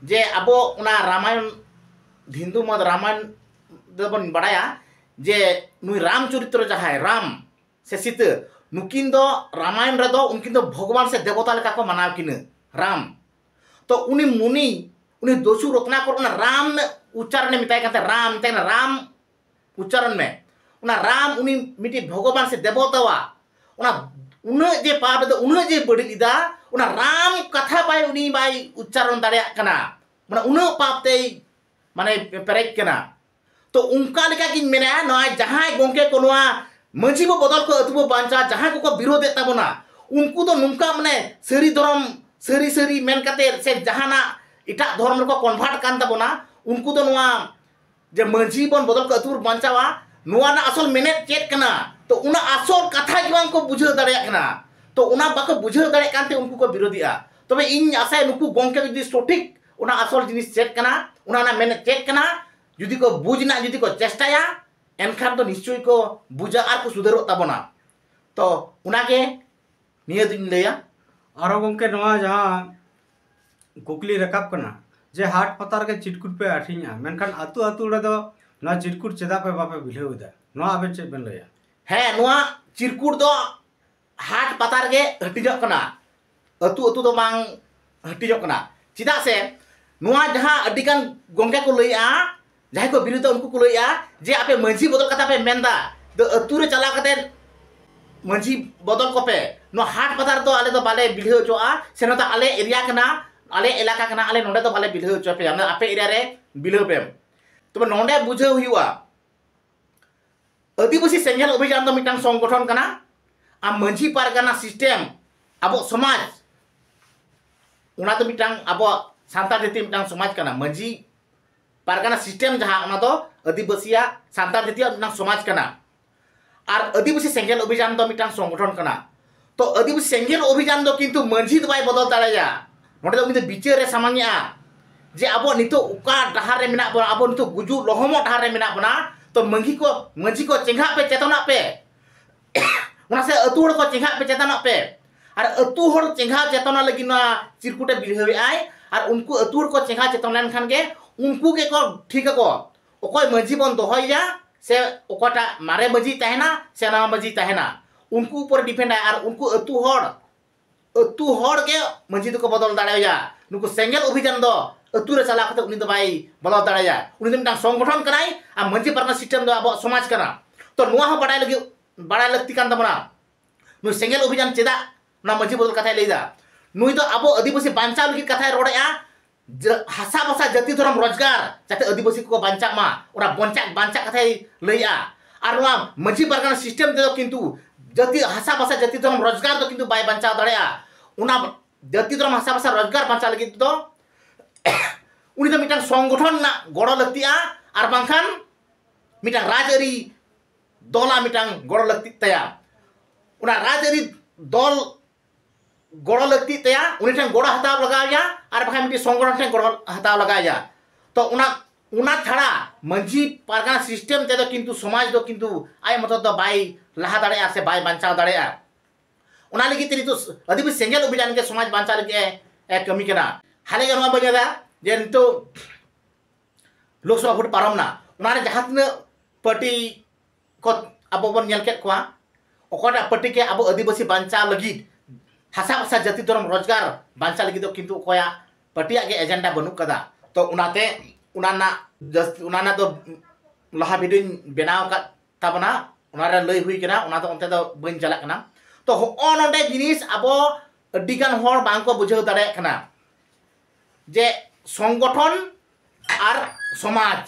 ᱡᱮ ᱟᱵᱚ ᱚᱱᱟ ᱨᱟᱢᱟᱭᱚᱱ, ᱦᱤᱱᱫᱩ ᱢᱚᱛ ᱨᱟᱢᱟᱭᱚᱱ ᱫᱚᱵᱚᱱ ᱵᱟᱲᱟᱭᱟ ᱡᱮ ᱱᱩᱭ ᱨᱟᱢ ᱪᱚᱨᱤᱛᱨᱚ ᱡᱟᱦᱟᱸᱭ ᱨᱟᱢ ᱥᱮ ᱥᱤᱛᱟᱹ, ᱱᱩᱠᱤᱱ ᱫᱚ ᱨᱟᱢᱟᱭᱚᱱ ᱨᱮᱫᱚ ᱩᱱᱠᱤᱱ ᱫᱚ ᱵᱷᱚᱜᱚᱵᱟᱱ ᱥᱮ ᱫᱮᱵᱚᱛᱟ ᱞᱮᱠᱟ ᱠᱚ ᱢᱟᱱᱟᱣ ᱠᱤᱱᱟᱹ, ᱨᱟᱢ᱾ ᱛᱚ ᱩᱱᱤ ᱢᱩᱱᱤ, ᱩᱱᱤ ᱫᱚᱥᱩ ᱨᱚᱛᱱᱟᱠᱚᱨ ᱚᱱᱟ ᱨᱟᱢ ᱩᱪᱪᱟᱨᱚᱱᱮ ᱢᱮᱛᱟᱭ ᱠᱟᱱ ᱛᱟᱦᱮᱸ, ᱨᱟᱢ ᱢᱮᱛᱟᱭ ᱠᱟᱱᱟ, "ᱨᱟᱢ ᱩᱪᱪᱟᱨᱚᱱ ᱢᱮ᱾" ᱚᱱᱟ ᱨᱟᱢ ᱩᱱᱤ ᱢᱤᱫᱴᱤᱡ ᱵᱷᱚᱜᱚᱵᱟᱱ ᱥᱮ ᱫᱮᱵᱚᱛᱟᱣᱟ, ᱚᱱᱟ ᱩᱱᱟᱹᱜ ᱡᱮ ᱯᱟᱯ ᱮᱫᱟ, ᱩᱱᱟᱹᱜ ᱡᱮ ᱵᱟᱹᱲᱤᱡ ᱮᱫᱟ, ᱚᱱᱟ ᱨᱟᱢ ᱠᱟᱛᱷᱟ ᱵᱟᱭ, ᱩᱱᱤ ᱵᱟᱭ ᱩᱪᱪᱟᱨᱚᱱ ᱫᱟᱲᱮᱭᱟᱜ ᱠᱟᱱᱟ, ᱢᱟᱱᱮ ᱩᱱᱟᱹᱜ ᱯᱟᱯ ᱛᱮᱭ ᱢᱟᱱᱮ ᱯᱮᱨᱮᱡ ᱠᱟᱱᱟ᱾ ᱛᱚ ᱚᱱᱠᱟ ᱞᱮᱠᱟ ᱜᱤᱧ ᱢᱮᱱᱟ, ᱱᱚᱣᱟ ᱡᱟᱦᱟᱸᱭ ᱜᱚᱢᱠᱮ ᱠᱚ ᱱᱚᱣᱟ ᱢᱟᱹᱡᱷᱤ ᱵᱚ ᱵᱚᱫᱚᱞ ᱠᱚ, ᱟᱹᱛᱩ ᱵᱚ ᱵᱟᱧᱪᱟᱣ, ᱡᱟᱦᱟᱸᱭ ᱠᱚᱠᱚ ᱵᱤᱨᱳᱫᱮᱫ ᱛᱟᱵᱚᱱᱟ, ᱩᱱᱠᱩ ᱫᱚ ᱱᱚᱝᱠᱟ ᱢᱟᱱᱮ ᱥᱟᱹᱨᱤ ᱫᱷᱚᱨᱚᱢ, ᱥᱟᱹᱨᱤ ᱥᱟᱹᱨᱤ ᱢᱮᱱ ᱠᱟᱛᱮ ᱥᱮ ᱡᱟᱦᱟᱱᱟᱜ ᱮᱴᱟᱜ ᱫᱷᱚᱨᱚᱢ ᱨᱮᱠᱚ ᱠᱚᱱᱵᱷᱟᱨᱴ ᱠᱟᱱ ᱛᱟᱵᱚᱱᱟ, ᱩᱱᱠᱩ ᱫᱚ ᱱᱚᱣᱟ ᱡᱮ ᱢᱟᱹᱡᱷᱤ ᱵᱚᱱ ᱵᱚᱫᱚᱞ ᱠᱚ, ᱟᱹᱛᱩ ᱵᱚᱱ ᱵᱟᱧᱪᱟᱣᱟ, ᱱᱚᱣᱟ ᱨᱮᱱᱟᱜ ᱟᱥᱚᱞ ᱢᱮᱱᱮᱛ ᱪᱮᱫ ᱠᱟᱱᱟ? ᱛᱚ ᱚᱱᱟ ᱟᱥᱚᱞ ᱠᱟᱛᱷᱟ ᱜᱮ ᱵᱟᱝ ᱠᱚ ᱵᱩᱡᱷᱟᱹᱣ ᱫᱟᱲᱮᱭᱟᱜ ᱠᱟᱱᱟ᱾ ᱛᱚ ᱚᱱᱟ ᱵᱟᱠᱚ ᱵᱩᱡᱷᱟᱹᱣ ᱫᱟᱲᱮᱭᱟᱜ ᱠᱟᱱᱛᱮ ᱩᱱᱠᱩ ᱠᱚ ᱵᱤᱨᱳᱫᱷᱤᱜᱼᱟ᱾ ᱛᱚᱵᱮ ᱤᱧ ᱟᱥᱟᱭᱟ ᱱᱩᱠᱩ ᱜᱚᱢᱠᱮ ᱠᱚ ᱡᱩᱫᱤ ᱥᱚᱴᱷᱤᱠ ᱚᱱᱟ ᱟᱥᱚᱞ ᱡᱤᱱᱤᱥ ᱪᱮᱫ ᱠᱟᱱᱟ, ᱚᱱᱟ ᱨᱮᱱᱟᱜ ᱢᱮᱱᱮᱛ ᱪᱮᱫ ᱠᱟᱱᱟ, ᱡᱩᱫᱤ ᱠᱚ ᱵᱩᱡᱽ ᱨᱮᱱᱟᱜ ᱡᱩᱫᱤ ᱠᱚ ᱪᱮᱥᱴᱟᱭᱟ, ᱮᱱᱠᱷᱟᱱ ᱫᱚ ᱱᱤᱥᱪᱳᱭ ᱠᱚ ᱵᱩᱡᱟ ᱟᱨ ᱠᱚ ᱥᱩᱫᱷᱟᱹᱨᱚᱜ ᱛᱟᱵᱚᱱᱟ᱾ ᱛᱚ ᱚᱱᱟᱜᱮ ᱱᱤᱭᱟᱹ ᱫᱩᱧ ᱞᱟᱹᱭᱟ᱾ ᱟᱨᱚ ᱜᱚᱢᱠᱮ, ᱱᱚᱣᱟ ᱡᱟᱦᱟᱸ ᱠᱩᱠᱞᱤ ᱨᱟᱠᱟᱵ ᱠᱟᱱᱟ ᱡᱮ ᱦᱟᱴ ᱯᱟᱛᱟ ᱨᱮᱜᱮ ᱪᱤᱨᱠᱩᱴ ᱯᱮ ᱟᱹᱠᱷᱨᱤᱧᱟ, ᱢᱮᱱᱠᱷᱟᱱ ᱟᱹᱛᱩ ᱟᱹᱛᱩ ᱨᱮᱫᱚ ᱱᱚᱣᱟ ᱪᱤᱨᱠᱩᱴ ᱪᱮᱫᱟᱜ ᱯᱮ ᱵᱟᱯᱮ ᱵᱤᱞᱦᱟᱹᱣ ᱮᱫᱟ, ᱱᱚᱣᱟ ᱟᱵᱮᱱ ᱪᱮᱫ ᱵᱮᱱ ᱞᱟᱹᱭᱟ? ᱦᱮᱸ, ᱱᱚᱣᱟ ᱪᱤᱨᱠᱩᱴ ᱫᱚ ᱦᱟᱴ ᱯᱟᱛᱟ ᱨᱮᱜᱮ ᱦᱟᱹᱴᱤᱧᱚᱜ ᱠᱟᱱᱟ, ᱟᱹᱛᱩ ᱟᱹᱛᱩ ᱫᱚ ᱵᱟᱝ ᱦᱟᱹᱴᱤᱧᱚᱜ ᱠᱟᱱᱟ᱾ ᱪᱮᱫᱟᱜ ᱥᱮ ᱱᱚᱣᱟ ᱡᱟᱦᱟᱸ ᱟᱹᱰᱤᱜᱟᱱ ᱜᱚᱢᱠᱮ ᱠᱚ ᱞᱟᱹᱭᱮᱜᱼᱟ, ᱡᱟᱦᱟᱸᱭ ᱠᱚ ᱵᱤᱨᱳᱫᱷᱟ ᱩᱱᱠᱩ ᱠᱚ ᱞᱟᱹᱭᱮᱜᱼᱟ ᱡᱮ ᱟᱯᱮ ᱢᱟᱹᱡᱷᱤ ᱵᱚᱫᱚᱞ ᱠᱟᱛᱷᱟ ᱯᱮ ᱢᱮᱱᱫᱟ, ᱫᱚ ᱟᱹᱛᱩ ᱨᱮ ᱪᱟᱞᱟᱣ ᱠᱟᱛᱮ ᱢᱟᱹᱡᱷᱤ ᱵᱚᱫᱚᱞ ᱠᱚᱯᱮ, ᱱᱚᱣᱟ ᱦᱟᱴ ᱯᱟᱛᱟ ᱨᱮᱫᱚ ᱟᱞᱮ ᱫᱚ ᱵᱟᱞᱮ ᱵᱤᱞᱦᱟᱹᱣ ᱦᱚᱪᱚᱣᱟᱜᱼᱟ, ᱥᱮ ᱱᱚᱣᱟ ᱫᱚ ᱟᱞᱮ ᱮᱨᱤᱭᱟ ᱠᱟᱱᱟ, ᱟᱞᱮ ᱮᱞᱟᱠᱟ ᱠᱟᱱᱟ, ᱟᱞᱮ ᱱᱚᱸᱰᱮ ᱫᱚ ᱵᱟᱞᱮ ᱵᱤᱞᱦᱟᱹᱣ ᱦᱚᱪᱚ ᱯᱮᱭᱟ, ᱟᱯᱮ ᱮᱨᱤᱭᱟ ᱨᱮ ᱵᱤᱞᱦᱟᱹᱣ ᱯᱮ᱾ ᱛᱚᱵᱮ ᱱᱚᱸᱰᱮ ᱵᱩᱡᱷᱟᱹᱣ ᱦᱩᱭᱩᱜᱼᱟ, ᱟᱹᱫᱤᱵᱟᱹᱥᱤ ᱥᱮᱸᱜᱮᱞ ᱚᱵᱷᱤᱡᱟᱱ ᱫᱚ ᱢᱤᱫᱴᱟᱝ ᱥᱚᱝᱜᱚᱴᱷᱚᱱ ᱠᱟᱱᱟ᱾ ᱟᱨ ᱢᱟᱹᱡᱷᱤ ᱯᱟᱨᱜᱟᱱᱟ ᱥᱤᱥᱴᱮᱢ, ᱟᱵᱚ ᱥᱚᱢᱟᱡᱽ, ᱚᱱᱟ ᱫᱚ ᱢᱤᱫᱴᱟᱝ ᱟᱵᱚ ᱥᱟᱱᱛᱟᱲ ᱡᱟᱹᱛᱤ ᱢᱤᱫᱴᱟᱝ ᱥᱚᱢᱟᱡᱽ ᱠᱟᱱᱟ᱾ ᱢᱟᱹᱡᱷᱤ ᱯᱟᱨᱜᱟᱱᱟ ᱥᱤᱥᱴᱮᱢ ᱡᱟᱦᱟᱸ, ᱚᱱᱟ ᱫᱚ ᱟᱹᱫᱤᱵᱟᱹᱥᱤᱭᱟᱜ, ᱥᱟᱱᱛᱟᱲ ᱡᱟᱹᱛᱤᱭᱟᱜ ᱢᱤᱫᱴᱟᱝ ᱥᱚᱢᱟᱡᱽ ᱠᱟᱱᱟ᱾ ᱟᱨ ᱟᱹᱫᱤᱵᱟᱹᱥᱤ ᱥᱮᱸᱜᱮᱞ ᱚᱵᱷᱤᱡᱟᱱ ᱫᱚ ᱢᱤᱫᱴᱟᱝ ᱥᱚᱝᱜᱚᱴᱷᱚᱱ ᱠᱟᱱᱟ᱾ ᱛᱚ ᱟᱹᱫᱤᱵᱟᱹᱥᱤ ᱥᱮᱸᱜᱮᱞ ᱚᱵᱷᱤᱡᱟᱱ ᱫᱚ ᱠᱤᱱᱛᱩ ᱢᱟᱹᱡᱷᱤ ᱫᱚ ᱵᱟᱭ ᱵᱚᱫᱚᱞ ᱫᱟᱲᱮᱭᱟᱜᱼᱟ᱾ ᱱᱚᱸᱰᱮ ᱫᱚ ᱩᱱᱤ ᱫᱚ ᱵᱤᱪᱟᱹᱨ ᱨᱮ ᱥᱟᱢᱟᱝᱮᱜᱼᱟ ᱡᱮ ᱟᱵᱚ ᱱᱤᱛᱚᱜ ᱚᱠᱟ ᱰᱟᱦᱟᱨ ᱨᱮ ᱢᱮᱱᱟᱜ ᱵᱚᱱᱟ, ᱟᱵᱚ ᱱᱤᱛᱚᱜ ᱜᱩᱡᱩᱜ ᱞᱚᱦᱚᱢᱚᱜ ᱰᱟᱦᱟᱨ ᱨᱮ ᱢᱮᱱᱟᱜ ᱵᱚᱱᱟ᱾ ᱛᱚ ᱢᱟᱹᱡᱷᱤ ᱠᱚ, ᱢᱟᱹᱡᱷᱤ ᱠᱚ ᱪᱮᱸᱜᱷᱟᱜ ᱯᱮ, ᱪᱮᱛᱚᱱᱟᱜ ᱯᱮ᱾ ᱚᱱᱟ ᱥᱮ ᱟᱹᱛᱩ ᱦᱚᱲ ᱠᱚ ᱪᱮᱸᱜᱷᱟᱜ ᱯᱮ, ᱪᱮᱛᱚᱱᱟᱜ ᱯᱮ᱾ ᱟᱨ ᱟᱹᱛᱩ ᱦᱚᱲ ᱪᱮᱸᱜᱷᱟᱣ ᱪᱮᱛᱚᱱᱟ ᱞᱟᱹᱜᱤᱫ ᱱᱚᱣᱟ ᱪᱤᱨᱠᱩᱴᱮ ᱵᱤᱞᱦᱟᱹᱣᱮᱫ ᱟᱭ᱾ ᱟᱨ ᱩᱱᱠᱩ ᱟᱹᱛᱩ ᱦᱚᱲ ᱠᱚ ᱪᱮᱸᱜᱷᱟᱣ ᱪᱮᱛᱚᱱ ᱞᱮᱱᱠᱷᱟᱱ ᱜᱮ ᱩᱱᱠᱩ ᱜᱮᱠᱚ ᱴᱷᱤᱠ ᱟᱠᱚ ᱚᱠᱚᱭ ᱢᱟᱹᱡᱷᱤ ᱵᱚᱱ ᱫᱚᱦᱚᱭᱮᱭᱟ ᱥᱮ ᱚᱠᱚᱭᱴᱟᱜ ᱢᱟᱨᱮ ᱢᱟᱹᱡᱷᱤ ᱛᱟᱦᱮᱱᱟ ᱥᱮ ᱱᱟᱣᱟ ᱢᱟᱹᱡᱷᱤ ᱛᱟᱦᱮᱱᱟ, ᱩᱱᱠᱩ ᱩᱯᱚᱨ ᱰᱤᱯᱮᱱᱰ ᱟᱭ᱾ ᱟᱨ ᱩᱱᱠᱩ ᱟᱹᱛᱩ ᱦᱚᱲ, ᱟᱹᱛᱩ ᱦᱚᱲ ᱜᱮ ᱢᱟᱹᱡᱷᱤ ᱫᱚᱠᱚ ᱵᱚᱫᱚᱞ ᱫᱟᱲᱮᱭᱟᱭᱟ᱾ ᱱᱩᱠᱩ ᱥᱮᱸᱜᱮᱞ ᱚᱵᱷᱤᱡᱟᱱ ᱫᱚ ᱟᱹᱛᱩ ᱨᱮ ᱪᱟᱞᱟᱣ ᱠᱟᱛᱮ ᱩᱱᱤ ᱫᱚ ᱵᱟᱭ ᱵᱚᱫᱚᱞ ᱫᱟᱲᱮᱭᱟᱜᱼᱟ᱾ ᱩᱱᱤ ᱫᱚ ᱢᱤᱫᱴᱟᱝ ᱥᱚᱝᱜᱚᱴᱷᱚᱱ ᱠᱟᱱᱟᱭ ᱟᱨ ᱢᱟᱹᱡᱷᱤ ᱯᱟᱨᱜᱟᱱᱟ ᱥᱤᱥᱴᱮᱢ ᱫᱚ ᱟᱵᱚᱣᱟᱜ ᱥᱚᱢᱟᱡᱽ ᱠᱟᱱᱟ᱾ ᱛᱚ ᱱᱚᱣᱟ ᱦᱚᱸ ᱵᱟᱲᱟᱭ ᱞᱟᱹᱜᱤᱫ, ᱵᱟᱲᱟᱭ ᱞᱟᱹᱠᱛᱤ ᱠᱟᱱ ᱛᱟᱵᱚᱱᱟ᱾ ᱱᱩᱭ ᱥᱮᱸᱜᱮᱞ ᱚᱵᱷᱤᱡᱟᱱ ᱪᱮᱫᱟᱜ ᱱᱚᱣᱟ ᱢᱟᱹᱡᱷᱤ ᱵᱚᱫᱚᱞ ᱠᱟᱛᱷᱟᱭ ᱞᱟᱹᱭᱫᱟ? ᱱᱩᱭ ᱫᱚ ᱟᱵᱚ ᱟᱹᱫᱤᱵᱟᱹᱥᱤ ᱵᱟᱧᱪᱟᱣ ᱞᱟᱹᱜᱤᱫ ᱠᱟᱛᱷᱟᱭ ᱨᱚᱲᱮᱫᱼᱟ᱾ ᱡᱟ-, ᱦᱟᱥᱟ ᱵᱷᱟᱥᱟ ᱡᱟᱹᱛᱤ ᱫᱷᱚᱨᱚᱢ ᱨᱳᱡᱽᱜᱟᱨ, ᱡᱟᱛᱮ ᱟᱹᱫᱤᱵᱟᱹᱥᱤ ᱠᱚᱠᱚ ᱵᱟᱧᱪᱟᱜ ᱢᱟ, ᱚᱱᱟ ᱵᱚᱧᱪᱟᱜ, ᱵᱟᱧᱪᱟᱜ ᱠᱟᱛᱷᱟᱭ ᱞᱟᱹᱭᱮᱜᱼᱟ᱾ ᱟᱨ ᱱᱚᱣᱟ ᱢᱟᱹᱡᱷᱤ ᱯᱟᱨᱜᱟᱱᱟ ᱥᱤᱥᱴᱮᱢ ᱛᱮᱫᱚ ᱠᱤᱱᱛᱩ ᱡᱟᱹᱛᱤ ᱦᱟᱥᱟ ᱵᱷᱟᱥᱟ ᱡᱟᱹᱛᱤ ᱫᱷᱚᱨᱚᱢ ᱨᱳᱡᱽᱜᱟᱨ ᱫᱚ ᱠᱤᱱᱛᱩ ᱵᱟᱭ ᱵᱟᱧᱪᱟᱣ ᱫᱟᱲᱮᱭᱟᱜᱼᱟ᱾ ᱚᱱᱟ ᱡᱟᱹᱛᱤ ᱫᱷᱚᱨᱚᱢ ᱦᱟᱥᱟ ᱵᱷᱟᱥᱟ ᱨᱳᱡᱽᱜᱟᱨ ᱵᱟᱧᱪᱟᱣ ᱞᱟᱹᱜᱤᱫ ᱛᱮᱫᱚ ᱩᱱᱤ ᱫᱚ ᱢᱤᱫᱴᱟᱝ ᱥᱚᱝᱜᱚᱴᱷᱚᱱ ᱨᱮᱱᱟᱜ ᱜᱚᱲᱚ ᱞᱟᱹᱠᱛᱤᱜᱼᱟ, ᱟᱨ ᱵᱟᱝᱠᱷᱟᱱ ᱢᱤᱫᱴᱟᱝ ᱨᱟᱡᱽᱟᱹᱨᱤ ᱫᱚᱞᱟᱜ ᱢᱤᱫᱴᱟᱝ ᱜᱚᱲᱚ ᱞᱟᱹᱠᱛᱤᱜ ᱛᱟᱭᱟ᱾ ᱚᱱᱟ ᱨᱟᱡᱽᱟᱹᱨᱤ ᱫᱚᱞ ᱜᱚᱲᱚ ᱞᱟᱹᱠᱛᱤᱜ ᱛᱟᱭᱟ, ᱩᱱᱤ ᱴᱷᱮᱱ ᱜᱚᱲᱚ ᱦᱟᱛᱟᱣ ᱞᱟᱜᱟᱣ ᱮᱭᱟ, ᱟᱨ ᱵᱟᱠᱷᱟᱱ ᱢᱤᱫᱴᱤᱡ ᱥᱚᱝᱜᱚᱴᱷᱚᱱ ᱴᱷᱮᱱ ᱜᱚᱲᱚ ᱦᱟᱛᱟᱣ ᱞᱟᱜᱟᱣ ᱮᱭᱟ᱾ ᱛᱚ ᱚᱱᱟ ᱚᱱᱟ ᱪᱷᱟᱲᱟ ᱢᱟᱹᱡᱷᱤ ᱯᱟᱨᱜᱟᱱᱟ ᱥᱤᱥᱴᱮᱢ ᱛᱮᱫᱚ ᱠᱤᱱᱛᱩ ᱥᱚᱢᱟᱡᱽ ᱫᱚ ᱠᱤᱱᱛᱩ ᱟᱡ ᱢᱚᱛᱚ ᱫᱚ ᱵᱟᱭ ᱞᱟᱦᱟ ᱫᱟᱲᱮᱭᱟᱜᱼᱟ ᱥᱮ ᱵᱟᱭ ᱵᱟᱧᱪᱟᱣ ᱫᱟᱲᱮᱭᱟᱜᱼᱟ᱾ ᱚᱱᱟ ᱞᱟᱹᱜᱤᱫ ᱛᱮ ᱱᱤᱛᱚᱜ ᱟᱹᱫᱤᱵᱟᱹᱥᱤ ᱥᱮᱸᱜᱮᱞ ᱚᱵᱷᱤᱡᱟᱱ ᱜᱮ ᱥᱚᱢᱟᱡᱽ ᱵᱟᱧᱪᱟᱣ ᱞᱟᱹᱜᱤᱫ ᱮ, ᱮ ᱠᱟᱹᱢᱤ ᱠᱟᱱᱟ᱾ ᱦᱟᱞᱮ ᱜᱮ ᱱᱚᱣᱟ ᱵᱟᱹᱧ ᱞᱟᱹᱭᱫᱟ ᱡᱮ ᱱᱤᱛᱚᱜ ᱞᱳᱠᱥᱚᱵᱷᱟ ᱵᱷᱳᱴ ᱯᱟᱨᱚᱢ ᱱᱟ, ᱚᱱᱟᱨᱮ ᱡᱟᱦᱟᱸ ᱛᱤᱱᱟᱹᱜ ᱯᱟᱨᱴᱤ ᱠᱚ ᱟᱵᱚ ᱵᱚᱱ ᱧᱮᱞ ᱠᱮᱫ ᱠᱚᱣᱟ, ᱚᱠᱚᱭᱴᱟᱜ ᱯᱟᱨᱴᱤ ᱜᱮ ᱟᱵᱚ ᱟᱹᱫᱤᱵᱟᱹᱥᱤ ᱵᱟᱧᱪᱟᱣ ᱞᱟᱹᱜᱤᱫ, ᱦᱟᱥᱟ ᱵᱷᱟᱥᱟ ᱡᱟᱹᱛᱤ ᱫᱷᱚᱨᱚᱢ ᱨᱳᱡᱽᱜᱟᱨ ᱵᱟᱧᱪᱟᱣ ᱞᱟᱹᱜᱤᱫ ᱫᱚ ᱠᱤᱱᱛᱩ ᱚᱠᱚᱭᱟᱜ ᱯᱟᱨᱴᱤᱭᱟᱜ ᱜᱮ ᱮᱡᱮᱱᱰᱟ ᱵᱟᱹᱱᱩᱜ ᱠᱟᱫᱟ᱾ ᱛᱚ ᱚᱱᱟᱛᱮ ᱚᱱᱟ ᱨᱮᱱᱟᱜ ᱡᱟᱹᱥᱛᱤ, ᱚᱱᱟ ᱨᱮᱱᱟᱜ ᱫᱚ ᱞᱟᱦᱟ ᱵᱷᱤᱰᱤᱭᱳᱧ ᱵᱮᱱᱟᱣ ᱟᱠᱟᱫ ᱛᱟᱵᱚᱱᱟ, ᱚᱱᱟᱨᱮ ᱞᱟᱹᱭ ᱦᱩᱭ ᱠᱟᱱᱟ, ᱚᱱᱟ ᱫᱚ ᱚᱱᱛᱮ ᱫᱚ ᱵᱟᱹᱧ ᱪᱟᱞᱟᱜ ᱠᱟᱱᱟ᱾ ᱛᱚ ᱦᱚᱸᱜᱼᱚ ᱱᱚᱰᱮ ᱡᱤᱱᱤᱥ ᱟᱵᱚ ᱟᱹᱰᱤᱜᱟᱱ ᱦᱚᱲ ᱵᱟᱝᱠᱚ ᱵᱩᱡᱷᱟᱹᱣ ᱫᱟᱲᱮᱭᱟᱜ ᱠᱟᱱᱟ ᱡᱮ ᱥᱚᱝᱜᱚᱴᱷᱚᱱ ᱟᱨ ᱥᱚᱢᱟᱡᱽ᱾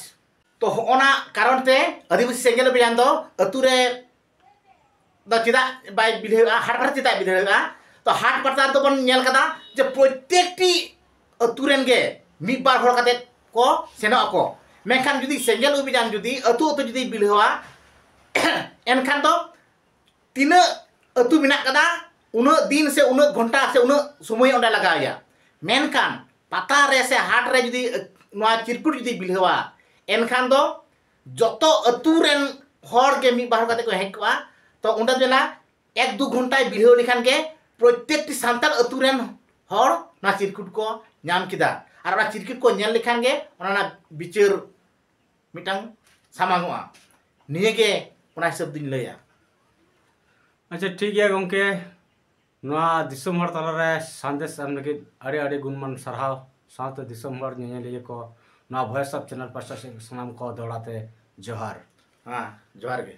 ᱛᱚ ᱦᱚᱸᱜᱼᱚ ᱱᱟ ᱠᱟᱨᱚᱱ ᱛᱮ ᱟᱹᱫᱤᱵᱟᱹᱥᱤ ᱥᱮᱸᱜᱮᱞ ᱚᱵᱷᱤᱡᱟᱱ ᱫᱚ ᱟᱹᱛᱩ ᱨᱮ ᱫᱚ ᱪᱮᱫᱟᱜ ᱵᱟᱭ ᱵᱤᱞᱦᱟᱹᱣᱮᱫᱼᱟ, ᱦᱟᱴ ᱯᱟᱛᱟ ᱪᱮᱫᱟᱜ ᱵᱤᱞᱦᱟᱹᱣᱮᱫᱼᱟ? ᱛᱚ ᱦᱟᱴ ᱯᱟᱛᱟ ᱨᱮᱫᱚ ᱵᱚᱱ ᱧᱮᱞ ᱠᱟᱫᱟ ᱡᱮ ᱯᱨᱚᱛᱮᱠᱴᱤ ᱟᱹᱛᱩ ᱨᱮᱱ ᱜᱮ ᱢᱤᱫ ᱵᱟᱨ ᱦᱚᱲ ᱠᱟᱛᱮ ᱠᱚ ᱥᱮᱱᱚᱜ ᱟᱠᱚ᱾ ᱢᱮᱱᱠᱷᱟᱱ ᱡᱩᱫᱤ ᱥᱮᱸᱜᱮᱞ ᱚᱵᱷᱤᱡᱟᱱ ᱡᱩᱫᱤ ᱟᱹᱛᱩ ᱟᱹᱛᱩ ᱡᱩᱫᱤ ᱵᱤᱞᱦᱟᱹᱣᱟ, ᱮᱱᱠᱷᱟᱱ ᱫᱚ ᱛᱤᱱᱟᱹᱜ ᱟᱹᱛᱩ ᱢᱮᱱᱟᱜ ᱠᱟᱫᱟ, ᱩᱱᱟᱹᱜ ᱫᱤᱱ ᱥᱮ ᱩᱱᱟᱹᱜ ᱜᱷᱚᱱᱴᱟ ᱥᱮ ᱩᱱᱟᱹᱜ ᱥᱚᱢᱚᱭ ᱚᱸᱰᱮ ᱞᱟᱜᱟᱣᱮᱭᱟ᱾ ᱢᱮᱱᱠᱷᱟᱱ ᱯᱟᱛᱟ ᱨᱮ ᱥᱮ ᱦᱟᱴ ᱨᱮ ᱡᱩᱫᱤ ᱱᱚᱣᱟ ᱪᱤᱨᱠᱩᱴ ᱡᱩᱫᱤ ᱵᱤᱞᱦᱟᱹᱣᱟ, ᱮᱱᱠᱷᱟᱱ ᱫᱚ ᱡᱚᱛᱚ ᱟᱹᱛᱩ ᱨᱮᱱ ᱦᱚᱲ ᱜᱮ ᱢᱤᱫ ᱵᱟᱨ ᱦᱚᱲ ᱠᱟᱛᱮ ᱠᱚ ᱦᱮᱡ ᱠᱚᱜᱼᱟ᱾ ᱛᱚ ᱚᱸᱰᱮ ᱫᱚ ᱧᱮᱞᱟ ᱮᱠ ᱫᱩ ᱜᱷᱚᱱᱴᱟᱭ ᱵᱤᱞᱦᱟᱹᱣ ᱞᱮᱠᱷᱟᱱ ᱜᱮ ᱯᱨᱚᱛᱮᱠᱴᱤ ᱥᱟᱱᱛᱟᱲ ᱟᱹᱛᱩ ᱨᱮᱱ ᱦᱚᱲ ᱚᱱᱟ ᱪᱤᱨᱠᱩᱴ ᱠᱚ ᱧᱟᱢ ᱠᱮᱫᱟ᱾ ᱟᱨ ᱚᱱᱟ ᱪᱤᱨᱠᱩᱴ ᱠᱚ ᱧᱮᱞ ᱞᱮᱠᱷᱟᱱ ᱜᱮ ᱚᱱᱟ ᱨᱮᱱᱟᱜ ᱵᱤᱪᱟᱹᱨ ᱢᱤᱫᱴᱟᱝ ᱥᱟᱢᱟᱝᱚᱜᱼᱟ᱾ ᱱᱤᱭᱟᱹᱜᱮ ᱚᱱᱟ ᱦᱤᱥᱟᱹᱵ ᱫᱩᱧ ᱞᱟᱹᱭᱟ᱾ ᱟᱪᱪᱷᱟ, ᱴᱷᱤᱠ ᱜᱮᱭᱟ ᱜᱚᱢᱠᱮ, ᱱᱚᱣᱟ ᱫᱤᱥᱚᱢ ᱦᱚᱲ ᱛᱟᱞᱟᱨᱮ ᱥᱟᱸᱫᱮᱥ ᱮᱢ ᱞᱟᱹᱜᱤᱫ ᱟᱹᱰᱤ ᱟᱹᱰᱤ ᱜᱩᱱᱢᱟᱱ ᱥᱟᱨᱦᱟᱣ᱾ ᱥᱟᱶᱛᱮ ᱫᱤᱥᱚᱢ ᱦᱚᱲ ᱧᱮᱧᱮᱞᱤᱭᱟᱹ ᱠᱚ ᱱᱚᱣᱟ ᱵᱷᱚᱭᱮᱥ ᱚᱯᱷ ᱪᱮᱱᱮᱞ ᱯᱟᱥᱴᱟ ᱥᱮᱫ ᱥᱟᱱᱟᱢ ᱠᱚ ᱫᱚᱦᱲᱟ ᱛᱮ ᱡᱚᱦᱟᱨ᱾ ᱦᱮᱸ, ᱡᱚᱦᱟᱨ ᱜᱮ᱾